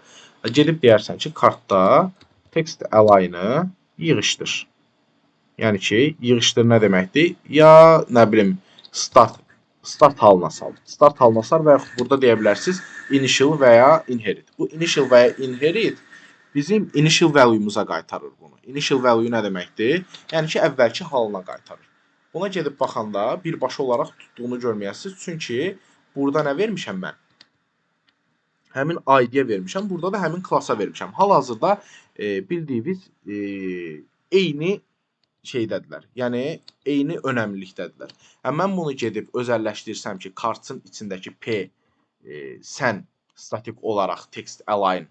gedib deyərsən ki, cardda text align-ı yığışdır. Yəni ki, yığışdır nə deməkdir? Ya, nə bilim, start halına sal. Start halına sal və yaxud burada deyə bilərsiniz initial və ya inherit. Bu initial və ya inherit bizim initial value-muza qaytarır bunu. Initial value nə deməkdir? Yəni ki, əvvəlki halına qaytarır. Buna gedib baxanda birbaşa olaraq tutduğunu görməyəsiniz. Çünki burada nə vermişəm mən? Həmin ID-yə vermişəm. Burada da həmin klasa vermişəm. Hal-hazırda bildiyiniz eyni şeydədirlər. Yəni, eyni önəmlilikdədirlər. Mən bunu gedib özəlləşdirsəm ki, cards-ın içindəki P sən statik olaraq text align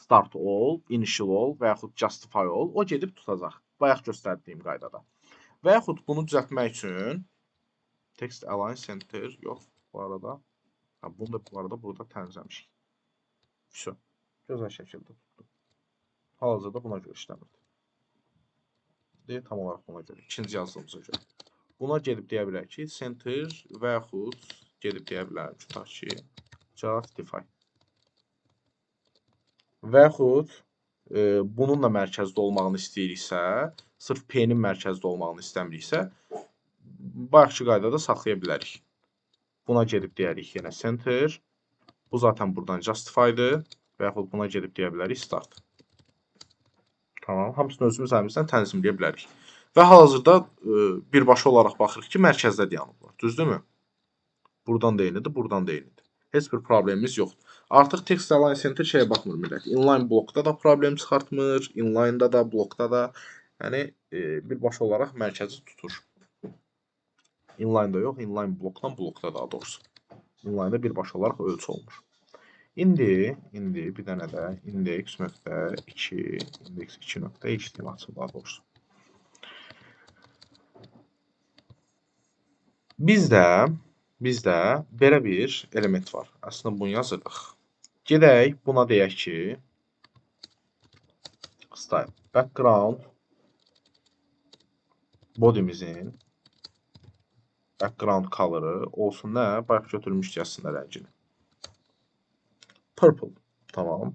start ol, initial ol və yaxud justify ol, o gedib tutacaq. Bayaq göstərdiyim qaydada. Və yaxud bunu düzəltmək üçün text align center yox bu arada. Ha, bunu da bu arada burada tənzimləmişik. Vso. Gözəl şəkildə tutdu. Hal-hazırda buna görə işləmirdi. Deyir, tam olaraq buna görə. İkinci yazdığımıza görə. Buna gedib deyə bilərik ki, center və yaxud gedib deyə bilərəm ki, tutaq ki, justify. Və yaxud bunun da mərkəzdə olmağını istəyiriksə, sırf P-nin mərkəzdə olmağını istəmiriksə, bayaqki qaydada saxlaya bilərik. Buna gedib deyərik yenə center. Bu zaten buradan justify'dır. Və yaxud buna gedib deyə bilərik start. Tamam, hamısını özümüz əlimizdən tənzimləyə bilərik. Və hal-hazırda birbaşa olaraq baxırıq ki, mərkəzdə dayanıblar. Düzdürmü? Buradan da eynidir, buradan da eynidir. Heç bir problemimiz yoxdur. Artıq text align center şeyə baxmır millət. Inline blokda da problem çıxartmır, inline'da da, blokda da. Yəni birbaşa olaraq mərkəzi tutur. Inline'da yox, inline blokdan blokda daha doğrusu. Inline'da birbaşa olaraq ölçü olunur. İndi bir dənə də index.2, index2.html açıl daha doğrusu. Bizdə belə bir element var. Əslində bunu yazırdıq. Gedək buna deyək ki, style background bodymizin background color'ı olsun nə? Bayaq götürmüşdük əslində rəngini. Purple. Tamam.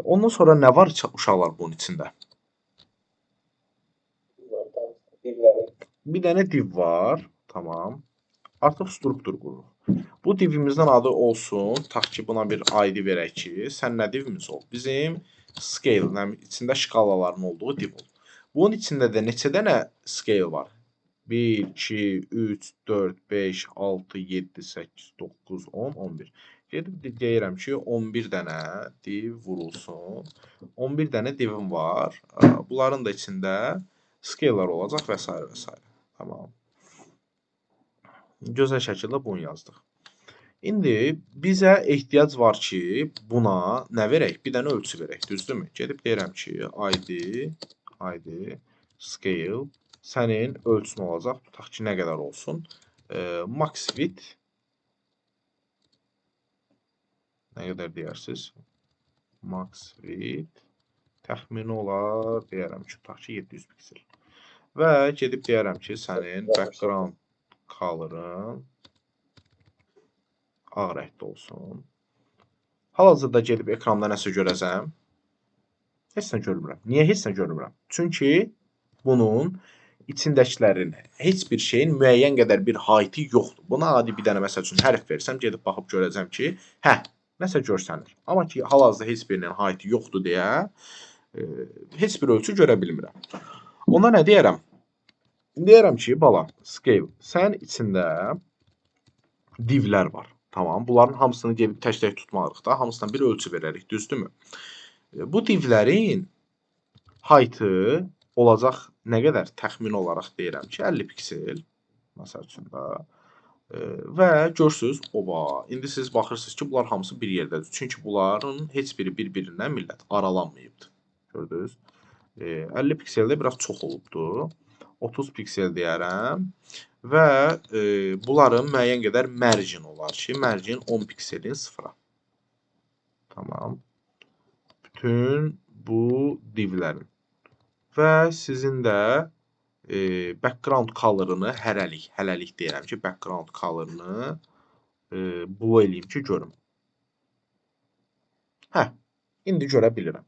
Ondan sonra nə var uşaqlar bunun içində? Bir dənə div var. Tamam. Artıq struktur qururuq. Bu divimizin adı olsun, tutaq ki, buna bir ID verək ki, sən nə divimiz ol? Bizim scale, yəni içində şkalaların olduğu div ol. Bunun içində də neçə dənə scale var? 1, 2, 3, 4, 5, 6, 7, 8, 9, 10, 11. Gedib deyirəm ki, 11 dənə div vurulsun. 11 dənə divim var. Bunların da içində scale-lar olacaq və s. və s. Tamam. Gözəl şəkildə bunu yazdıq. İndi bizə ehtiyac var ki, buna nə verək? Bir dənə ölçü verək, düzdürmü? Gedib deyirəm ki, ID, scale sənin ölçün olacaq. Tutaq ki, nə qədər olsun? Max width nə qədər deyərsiniz? Max width təxmini olar, deyərəm ki, tutaq ki, 700 piksel. Və gedib deyərəm ki, sənin background color'ın ağ rəngdə olsun. Hal-hazırda gedib ekranda nəsə görəcəm. Heç nə görmürəm. Niyə heç nə görmürəm? Çünki bunun içindəkilərin heç bir şeyin müəyyən qədər bir heighti yoxdur. Buna adi bir dənə məsəl üçün hərf versəm, gedib baxıb görəcəm ki, hə, nəsə görsənir. Amma ki, hal-hazırda heç birinin heighti yoxdur deyə heç bir ölçü görə bilmirəm. Ona nə deyərəm? Deyərəm ki, bala, scale, sənin içində divlər var. Tamam, bunların hamısını gedib tək-tək tutmarıq da, hamısına bir ölçü verərik, düzdürmü? Bu divlərin heighti olacaq nə qədər? Təxmini olaraq deyirəm ki, 50 piksel, məsəl üçün də. Və görürsünüz, oba, indi siz baxırsınız ki, bunlar hamısı bir yerdədir. Çünki bunların heç biri bir-birindən millət aralanmayıbdır. Gördünüz? 50 pikseldə biraz çox olubdur. 30 piksel deyərəm. Və bunların müəyyən qədər margin olar ki, margin 10 pikselin sıfıra. Tamam. Bütün bu divlərin. Və sizin də background color'ını hələlik deyirəm ki, background color'ını blue eləyim ki, görüm. Hə, indi görə bilirəm.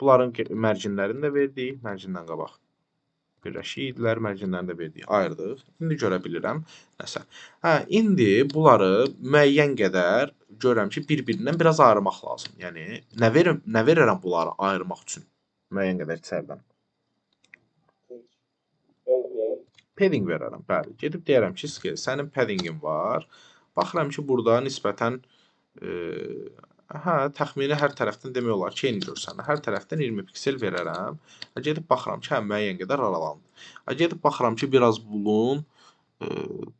Bunların marginlərini də verdik, margindən qabaq birləşik idilər, marginlərini də verdik, ayırdıq. İndi görə bilirəm nəsə. Hə, indi bunları müəyyən qədər görürəm ki, bir-birindən biraz ayırmaq lazım. Yəni, nə verirəm bunları ayırmaq üçün müəyyən qədər içəridən? Padding verərəm, bəli. Gedib deyərəm ki, scale, sənin paddingin var. Baxıram ki, burada nisbətən hə, təxmini hər tərəfdən demək olar ki, eyni görsənir. Hər tərəfdən 20 piksel verərəm. Gedib baxıram ki, hə, müəyyən qədər aralandı. Gedib baxıram ki, biraz bunun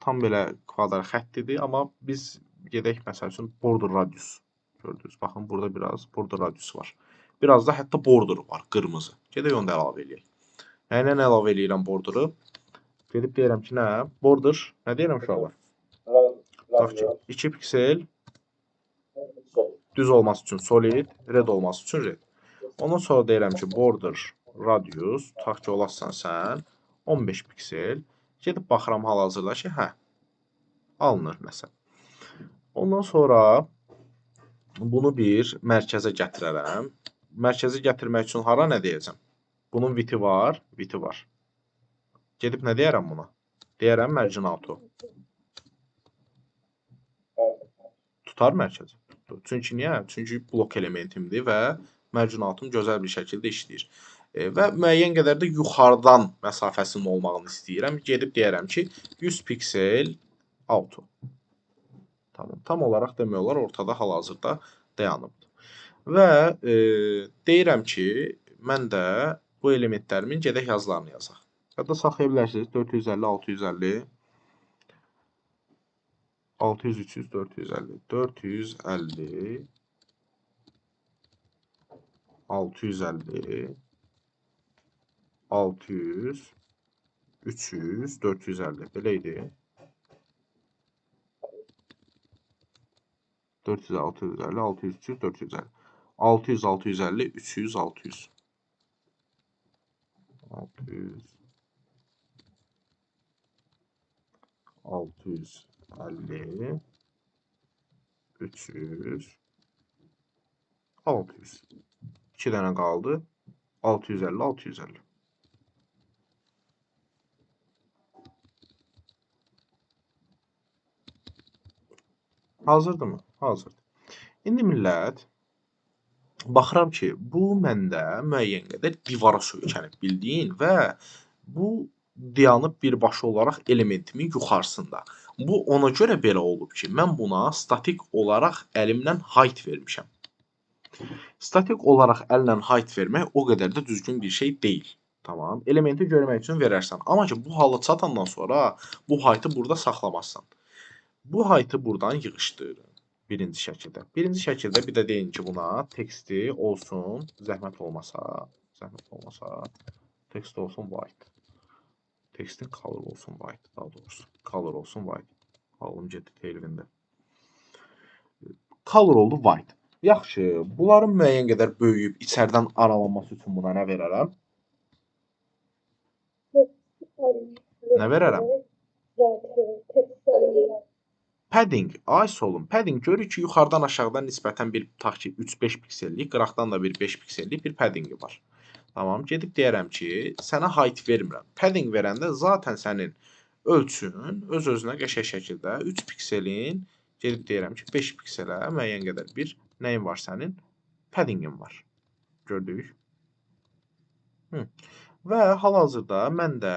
tam belə kvadrat xəttidir, amma biz gedək, məsəl üçün, border radius. Gördünüz, baxın, burada biraz border radius var. Biraz da hətta border var, qırmızı. Gedək onu da əlavə eləyək. Yəni, nə əlavə eləyirəm borderu? Gedib deyirəm ki, nə? Border, nə deyirəm uşaqlar? Tutaq ki, 2 piksel düz olması üçün solid, red olması üçün red. Ondan sonra deyirəm ki, border radius, tutaq ki, olarsan sən 15 piksel. Gedib baxıram hal-hazırda ki, hə, alınır nəsə. Ondan sonra bunu bir mərkəzə gətirərəm. Mərkəzə gətirmək üçün hara nə deyəcəm? Bunun widthi var, widthi var. Gedib nə deyərəm buna? Deyərəm margin auto. Tutar mərkəzi. Çünki niyə? Çünki blok elementimdir və margin autom gözəl bir şəkildə işləyir. Və müəyyən qədər də yuxarıdan məsafəsinin olmağını istəyirəm. Gedib deyərəm ki, 100 piksel auto. Tamam. Tam olaraq demək olar ortada hal-hazırda dayanıbdır. Və deyirəm ki, mən də bu elementlərimin gedək yazılarını yazaq. Hətta saxlaya bilərsiniz. 450, 650, 600, 300, 450, 450, 650, 600, 300, 450. Belə idi. 400, 650, 600, 300, 450. 600, 650, 300, 600. 600, 650, 300, 600. 2 dənə qaldı. 650, 650. Hazırdırmı? Hazırdır. İndi millət, baxıram ki, bu məndə müəyyən qədər divara söykənib bildiyin və bu dayanıb birbaşa olaraq elementimin yuxarısında. Bu ona görə belə olub ki, mən buna statik olaraq əlimlə height vermişəm. Statik olaraq əllə height vermək o qədər də düzgün bir şey deyil. Tamam. Elementi görmək üçün verərsən. Amma ki, bu halı çatandan sonra bu height'ı burada saxlamazsan. Bu height'ı buradan yığışdırın. Birinci şəkildə. Birinci şəkildə bir də deyin ki, buna teksti olsun, zəhmət olmasa, tekst olsun white. Tekstin color olsun white, daha doğrusu. Color olsun white. Ağlım getdi Tailwind'ə. Color oldu white. Yaxşı, bunların müəyyən qədər böyüyüb içərdən aralanması üçün buna nə verərəm? Nə verərəm? Padding, ay solum. Padding görürük ki, yuxarıdan aşağıdan nisbətən bir tutaq ki, 3-5 piksellik, qıraqdan da bir 5 piksellik bir paddingi var. Tamam, gedib deyərəm ki, sənə height vermirəm. Padding verəndə zaten sənin ölçün öz-özünə qəşəng şəkildə 3 pikselin, gedib deyirəm ki, 5 pikselə müəyyən qədər bir nəyin var sənin? Paddingin var. Gördük. Və hal-hazırda məndə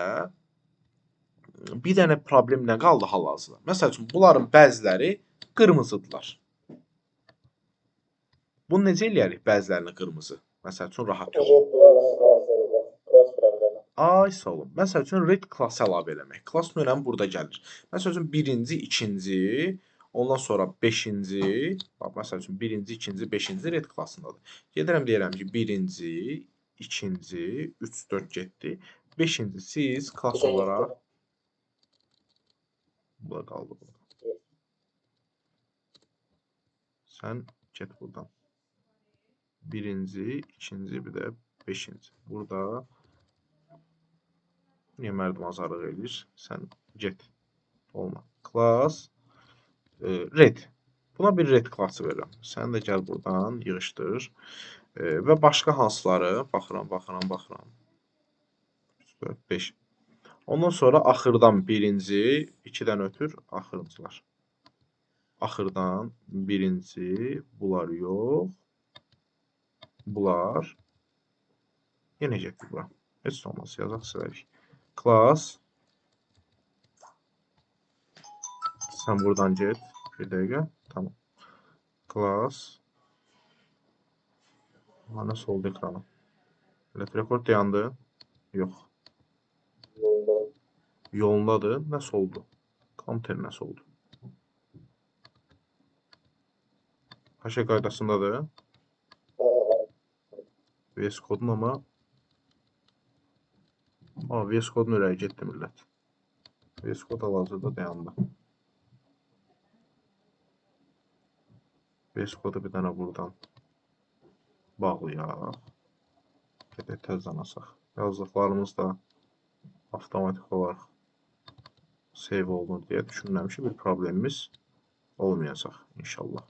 bir dənə problem nə qaldı hal-hazırda? Məsəl üçün, bunların bəziləri qırmızıdırlar. Bunu necə eləyərik bəzilərini qırmızı? Məsəl üçün, rahat yox. Ay, sağ olun. Məsəl üçün, red class əlavə eləmək. Class önəmi burada gəlir. Məsəl üçün, birinci, ikinci, ondan sonra beşinci, bax, məsəl üçün, birinci, ikinci, beşinci red classındadır. Gedirəm, deyirəm ki, birinci, ikinci, 3, 4 getdi. Beşinci, siz class olaraq bu da qaldı burada. Sən get buradan. Birinci, ikinci, bir də beşinci. Burada niyə mərdüm azarlıq eləyir? Sən get. Olma. Class red. Buna bir red klası verirəm. Sən də gəl buradan yığışdır. Və başqa hansıları? Baxıram, baxıram, baxıram. 3, 4, 5. Ondan sonra axırdan birinci, 2-dən ötür axırıncılar. Axırdan birinci, bunlar yox. Bunlar. Yenə getdi bura. Heç olmaz, yazaq silərik. Class. Sən buradan get. Bir dəqiqə. Tamam. Class. Nasıl oldu ekranı? Let record dayandı. Yox. Yolundadır. Nəsə oldu? Counter nəsə oldu? Hər şey qaydasındadır. VS Code'un amma VS Code'un ürəyi getdi millət. VS Code hal-hazırda dayandı. VS Code'u bir dənə buradan bağlayaq. Gedək təzədən asaq. Yazdıqlarımız da avtomatik olaraq save olunur deyə düşünürəm ki, bir problemimiz olmayacaq inşallah.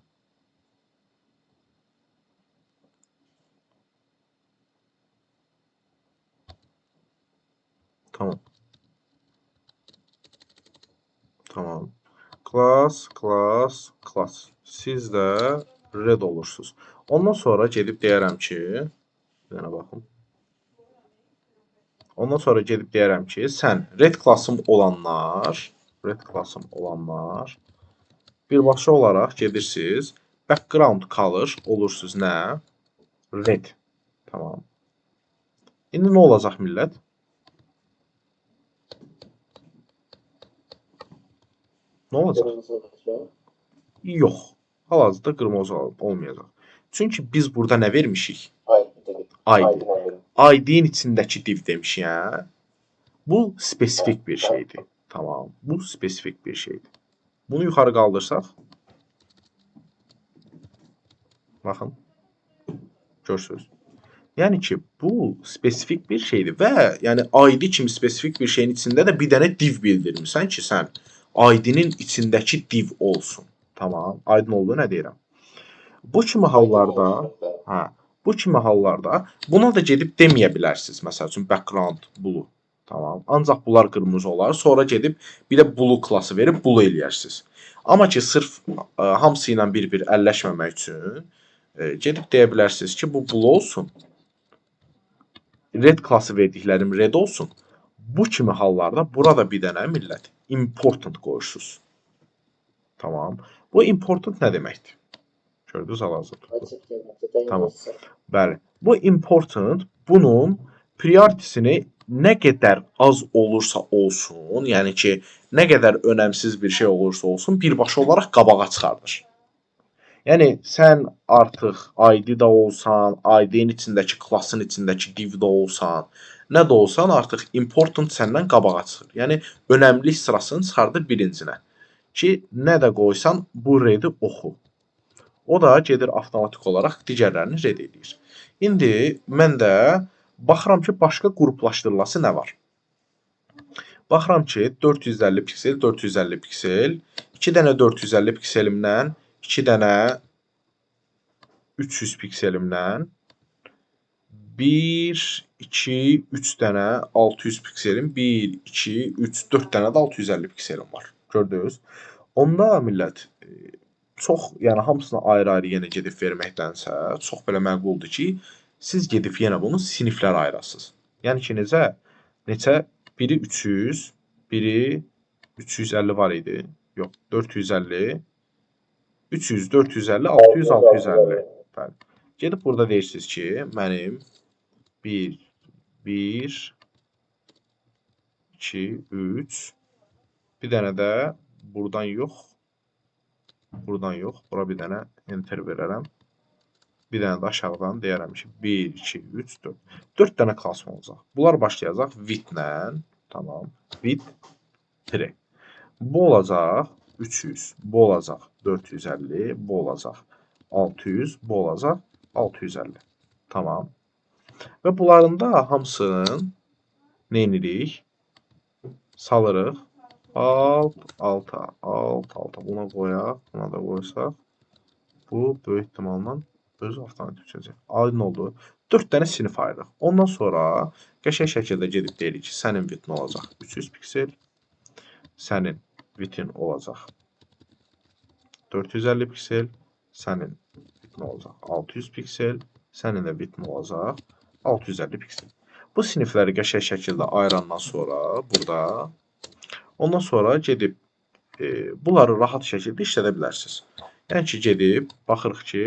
Tamam. Tamam. Class, class, class. Siz də red olursunuz. Ondan sonra gedib deyərəm ki, bir dənə baxın. Ondan sonra gedib deyərəm ki, sən red classım olanlar, red classım olanlar birbaşa olaraq gedirsiniz. Background color olursunuz nə? Red. Tamam. İndi nə olacaq millət? Nə olacaq? Yox. Hal-hazırda qırmızı olmayacaq. Çünki biz burada nə vermişik? ID. ID-nin içindəki div demişik, hə? Bu spesifik bir şeydir. Tamam. Bu spesifik bir şeydir. Bunu yuxarı qaldırsaq. Baxın. Görürsünüz. Yəni ki, bu spesifik bir şeydir və yəni ID kimi spesifik bir şeyin içində də bir dənə div bildirmirsən ki, sən ID-nin içindəki div olsun. Tamam. Aydın oldu nə deyirəm? Bu kimi hallarda, hə, bu kimi hallarda buna da gedib deməyə bilərsiniz. Məsəl üçün background blue. Tamam. Ancaq bunlar qırmızı olar. Sonra gedib bir də blue klassı verib blue eləyərsiniz. Amma ki sırf hamısı ilə bir-bir əlləşməmək üçün gedib deyə bilərsiniz ki, bu blue olsun. Red klassı verdiklərim red olsun. Bu kimi hallarda burada bir dənə millət important qoyursunuz. Tamam. Bu important nə deməkdir? Gördünüz hal-hazırda. Açık qiyməti Tamam. Bəli. Bu important bunun prioritisini nə qədər az olursa olsun, yəni ki, nə qədər önəmsiz bir şey olursa olsun, birbaşa olaraq qabağa çıxardır. Yəni sən artıq ID də olsan, ID-nin içindəki klassın içindəki div də olsan, nə də olsan artıq important səndən qabağa çıxır. Yəni önəmli sırasını çıxardır birincinə. Ki nə də qoysan bu red-i oxu. O da gedir avtomatik olaraq digərlərini red eləyir. İndi mən də baxıram ki, başqa qruplaşdırılası nə var? Baxıram ki, 450 piksel, 450 piksel, 2 dənə 450 pikselimdən, 2 dənə 300 pikselimdən, 1, 2, 3 dənə 600 pikselim, 1, 2, 3, 4 dənə də 650 pikselim var. Gördünüz? Onda millət çox, yəni hamısını ayrı-ayrı yenə gedib verməkdənsə, çox belə məqbuldur ki, siz gedib yenə bunu siniflərə ayırasınız. Yəni ki, necə? Neçə? Biri 300, biri 350 var idi. Yox, 450, 300, 450, 600, 650. Bəli. Gedib burada deyirsiniz ki, mənim 1, 1, 2, 3, bir dənə də buradan yox, buradan yox, bura bir dənə enter verərəm. Bir dənə də aşağıdan deyərəm ki, 1, 2, 3, 4. 4 dənə klassım olacaq. Bunlar başlayacaq width-lə, tamam, width 3. Bu olacaq 300, bu olacaq 450, bu olacaq 600, bu olacaq 650. Tamam. Və bunların da hamısının nə edirik? Salırıq. Alt, alta, alt, alta. Buna qoyaq, buna da qoysaq. Bu böyük ehtimalla özü avtomatik düşəcək. Aydın oldu. 4 dənə sinif ayırırıq. Ondan sonra qəşəng şəkildə gedib deyirik ki, sənin width olacaq 300 piksel, sənin width olacaq 450 piksel, sənin width olacaq 600 piksel, sənin də width olacaq 650 piksel. Bu sinifləri qəşəng şəkildə ayırandan sonra burada, ondan sonra gedib bunları rahat şəkildə işlədə bilərsiniz. Yəni ki, gedib baxırıq ki,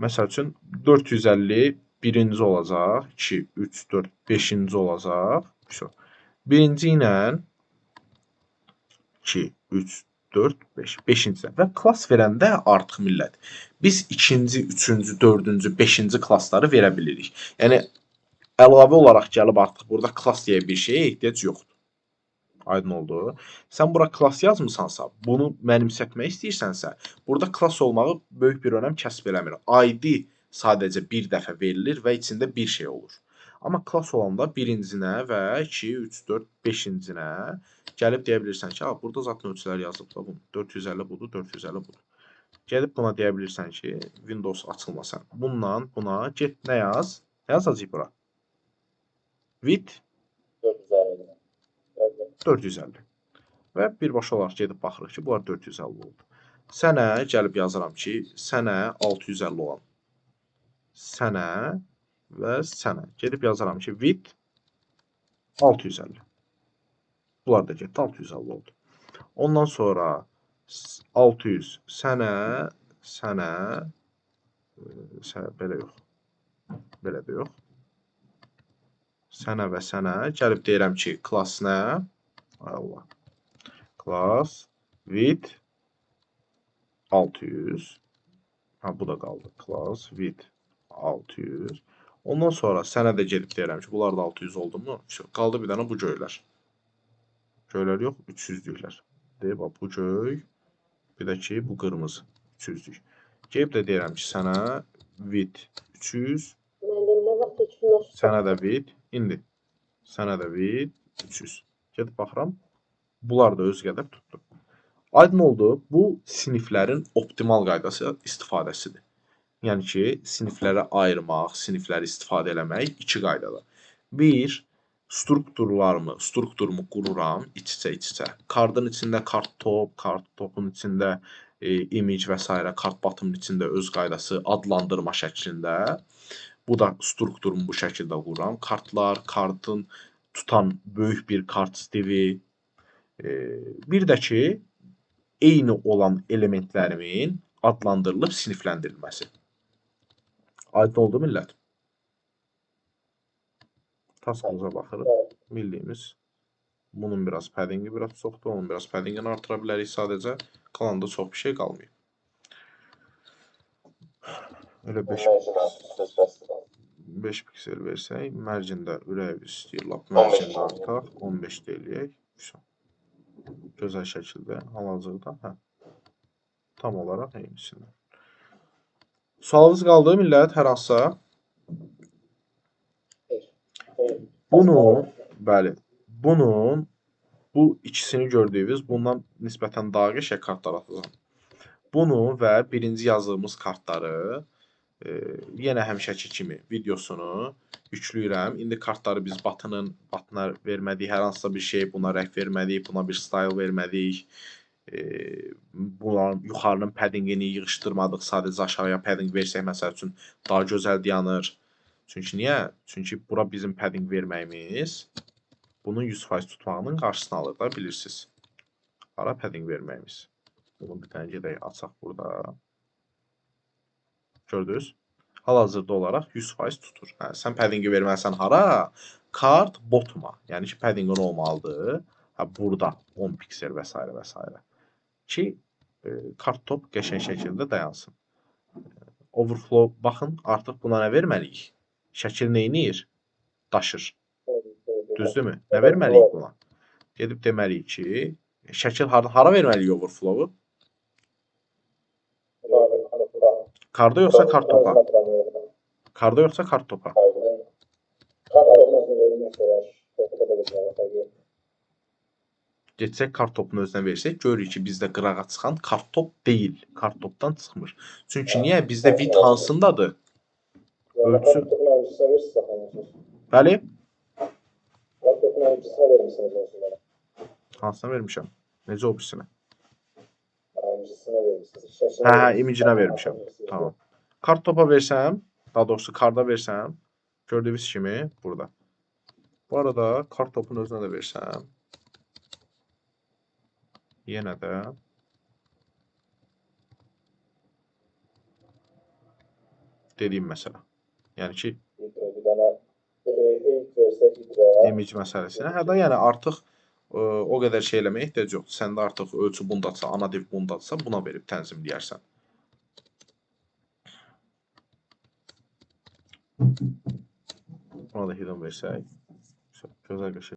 məsəl üçün 450 birinci olacaq, 2, 3, 4, 5-ci olacaq. Vəsə. Birinci ilə 2, 3, 4, 5, 5-ci və klass verəndə artıq millət biz ikinci, üçüncü, dördüncü, beşinci klassları verə bilirik. Yəni əlavə olaraq gəlib artıq burada klass deyə bir şeyə ehtiyac yoxdur. Aydın oldu. Sən bura klass yazmısansa, bunu mənimsətmək istəyirsənsə, burada klass olmağı böyük bir önəm kəsb eləmir. ID sadəcə bir dəfə verilir və içində bir şey olur. Amma klass olanda birincinə və 2, 3, 4, 5-cinə gəlib deyə bilirsən ki, burada zaten ölçülər yazılıb da bunun. 450 budur, 450 budur. Gəlib buna deyə bilirsən ki, Windows açılmasa. Bundan buna get nə yaz? Nə yazacağıq bura? Width 450. 450. Və birbaşa olaraq gedib baxırıq ki, bunlar 450 oldu. Sənə gəlib yazıram ki, sənə 650 olan. Sənə və sənə. Gedib yazaram ki, width 650. Bunlar da getdi 650 oldu. Ondan sonra 600 sənə, sənə, sənə belə yox. Belə də yox. Sənə və sənə gəlib deyirəm ki, class nə? Ay Allah. Class width 600. Ha, bu da qaldı. Class width 600. Ondan sonra sənə də gedib deyirəm ki, bunlar da 600 oldu mu? Vəsə, qaldı bir dənə bu göylər. Göylər yox, 300-lüklər. Deyib, bax, bu göy, bir də ki, bu qırmızı 300-lük. Gedib də deyirəm ki, sənə width 300, Müəllim, nə vaxt yekunlaşdı? sənə də width, indi sənə də width 300. Gedib baxıram, bunlar da öz qədər tutdu. Aydın oldu, bu siniflərin optimal qaydası istifadəsidir. Yəni ki, siniflərə ayırmaq, sinifləri istifadə eləmək iki qaydada. Bir, Strukturlarımı, strukturumu qururam iç-içə. Kardın içində kart top, kart topun içində image və s. Kart bottom'un içində öz qaydası adlandırma şəklində. Bu da strukturumu bu şəkildə qururam. Kartlar, kartın tutan böyük bir kart stivi. Bir də ki, eyni olan elementlərimin adlandırılıb sinifləndirilməsi. Aydın oldu millət? Taskımıza baxırıq. Bildiyimiz bunun biraz paddingi biraz çoxdur, onun biraz paddingini artıra bilərik sadəcə. Qalanda çox bir şey qalmayıb. Elə 5 piksel versək, margin-də ürəyimiz istəyir, lap margin-də artaq, 15 də eləyək. Gözəl şəkildə hal-hazırda, hə. Tam olaraq eynisindən. Sualınız qaldı millət, hər hansısa? Bunu, bəli, bunun, bu ikisini gördüyünüz, bundan nisbətən daha qəşəng kartlar atacağam. Bunu və birinci yazdığımız kartları yenə həmişəki kimi videosunu yükləyirəm. İndi kartları biz batına vermədik, hər hansısa bir şey buna rəng vermədik, buna bir style vermədik. Bunların yuxarının paddingini yığışdırmadıq, sadəcə aşağıya padding versək məsəl üçün daha gözəl dayanır. Çünki niyə? Çünki bura bizim padding verməyimiz bunun 100% tutmağının qarşısını alır da, bilirsiniz. Hara padding verməyimiz. Bunu bir dənə gedək açaq burada. Gördünüz? Hal-hazırda olaraq 100% tutur. Hə, sən paddingi verməlisən hara? Kart botuma. Yəni ki, paddingin olmalıdır. Hə, burada 10 piksel və s. və s. Ki, kart top qəşəng şəkildə dayansın. Overflow, baxın, artıq buna nə verməliyik? Şəkil neyniyir? Daşır. Düzdürmü? Nə verməliyik buna? Gedib deməliyik ki, şəkil hara verməliyik overflow-u? Karda yoxsa kart topa? Karda yoxsa kart topa? Getsək kart topunu özünə versək, görürük ki, bizdə qırağa çıxan kart top deyil. Kart topdan çıxmır. Çünki niyə? Bizdə width hansındadır? Ölçüsü. Bəli. Hansına vermişəm? Necə o birisinə? Hə, imicinə vermişəm. Tamam. Kart topa versəm, daha doğrusu karda versəm, gördüyünüz kimi burada. Bu arada kart topun özünə də versəm, yenə də dediyim məsələ. Yəni ki, image məsələsinə. Hə də, yəni artıq o qədər şey eləməyə ehtiyac yoxdur. Səndə artıq ölçü bundadsa, ana div bundadsa, buna verib tənzimləyərsən. Buna da hidden versək. Gözəl qəşəng.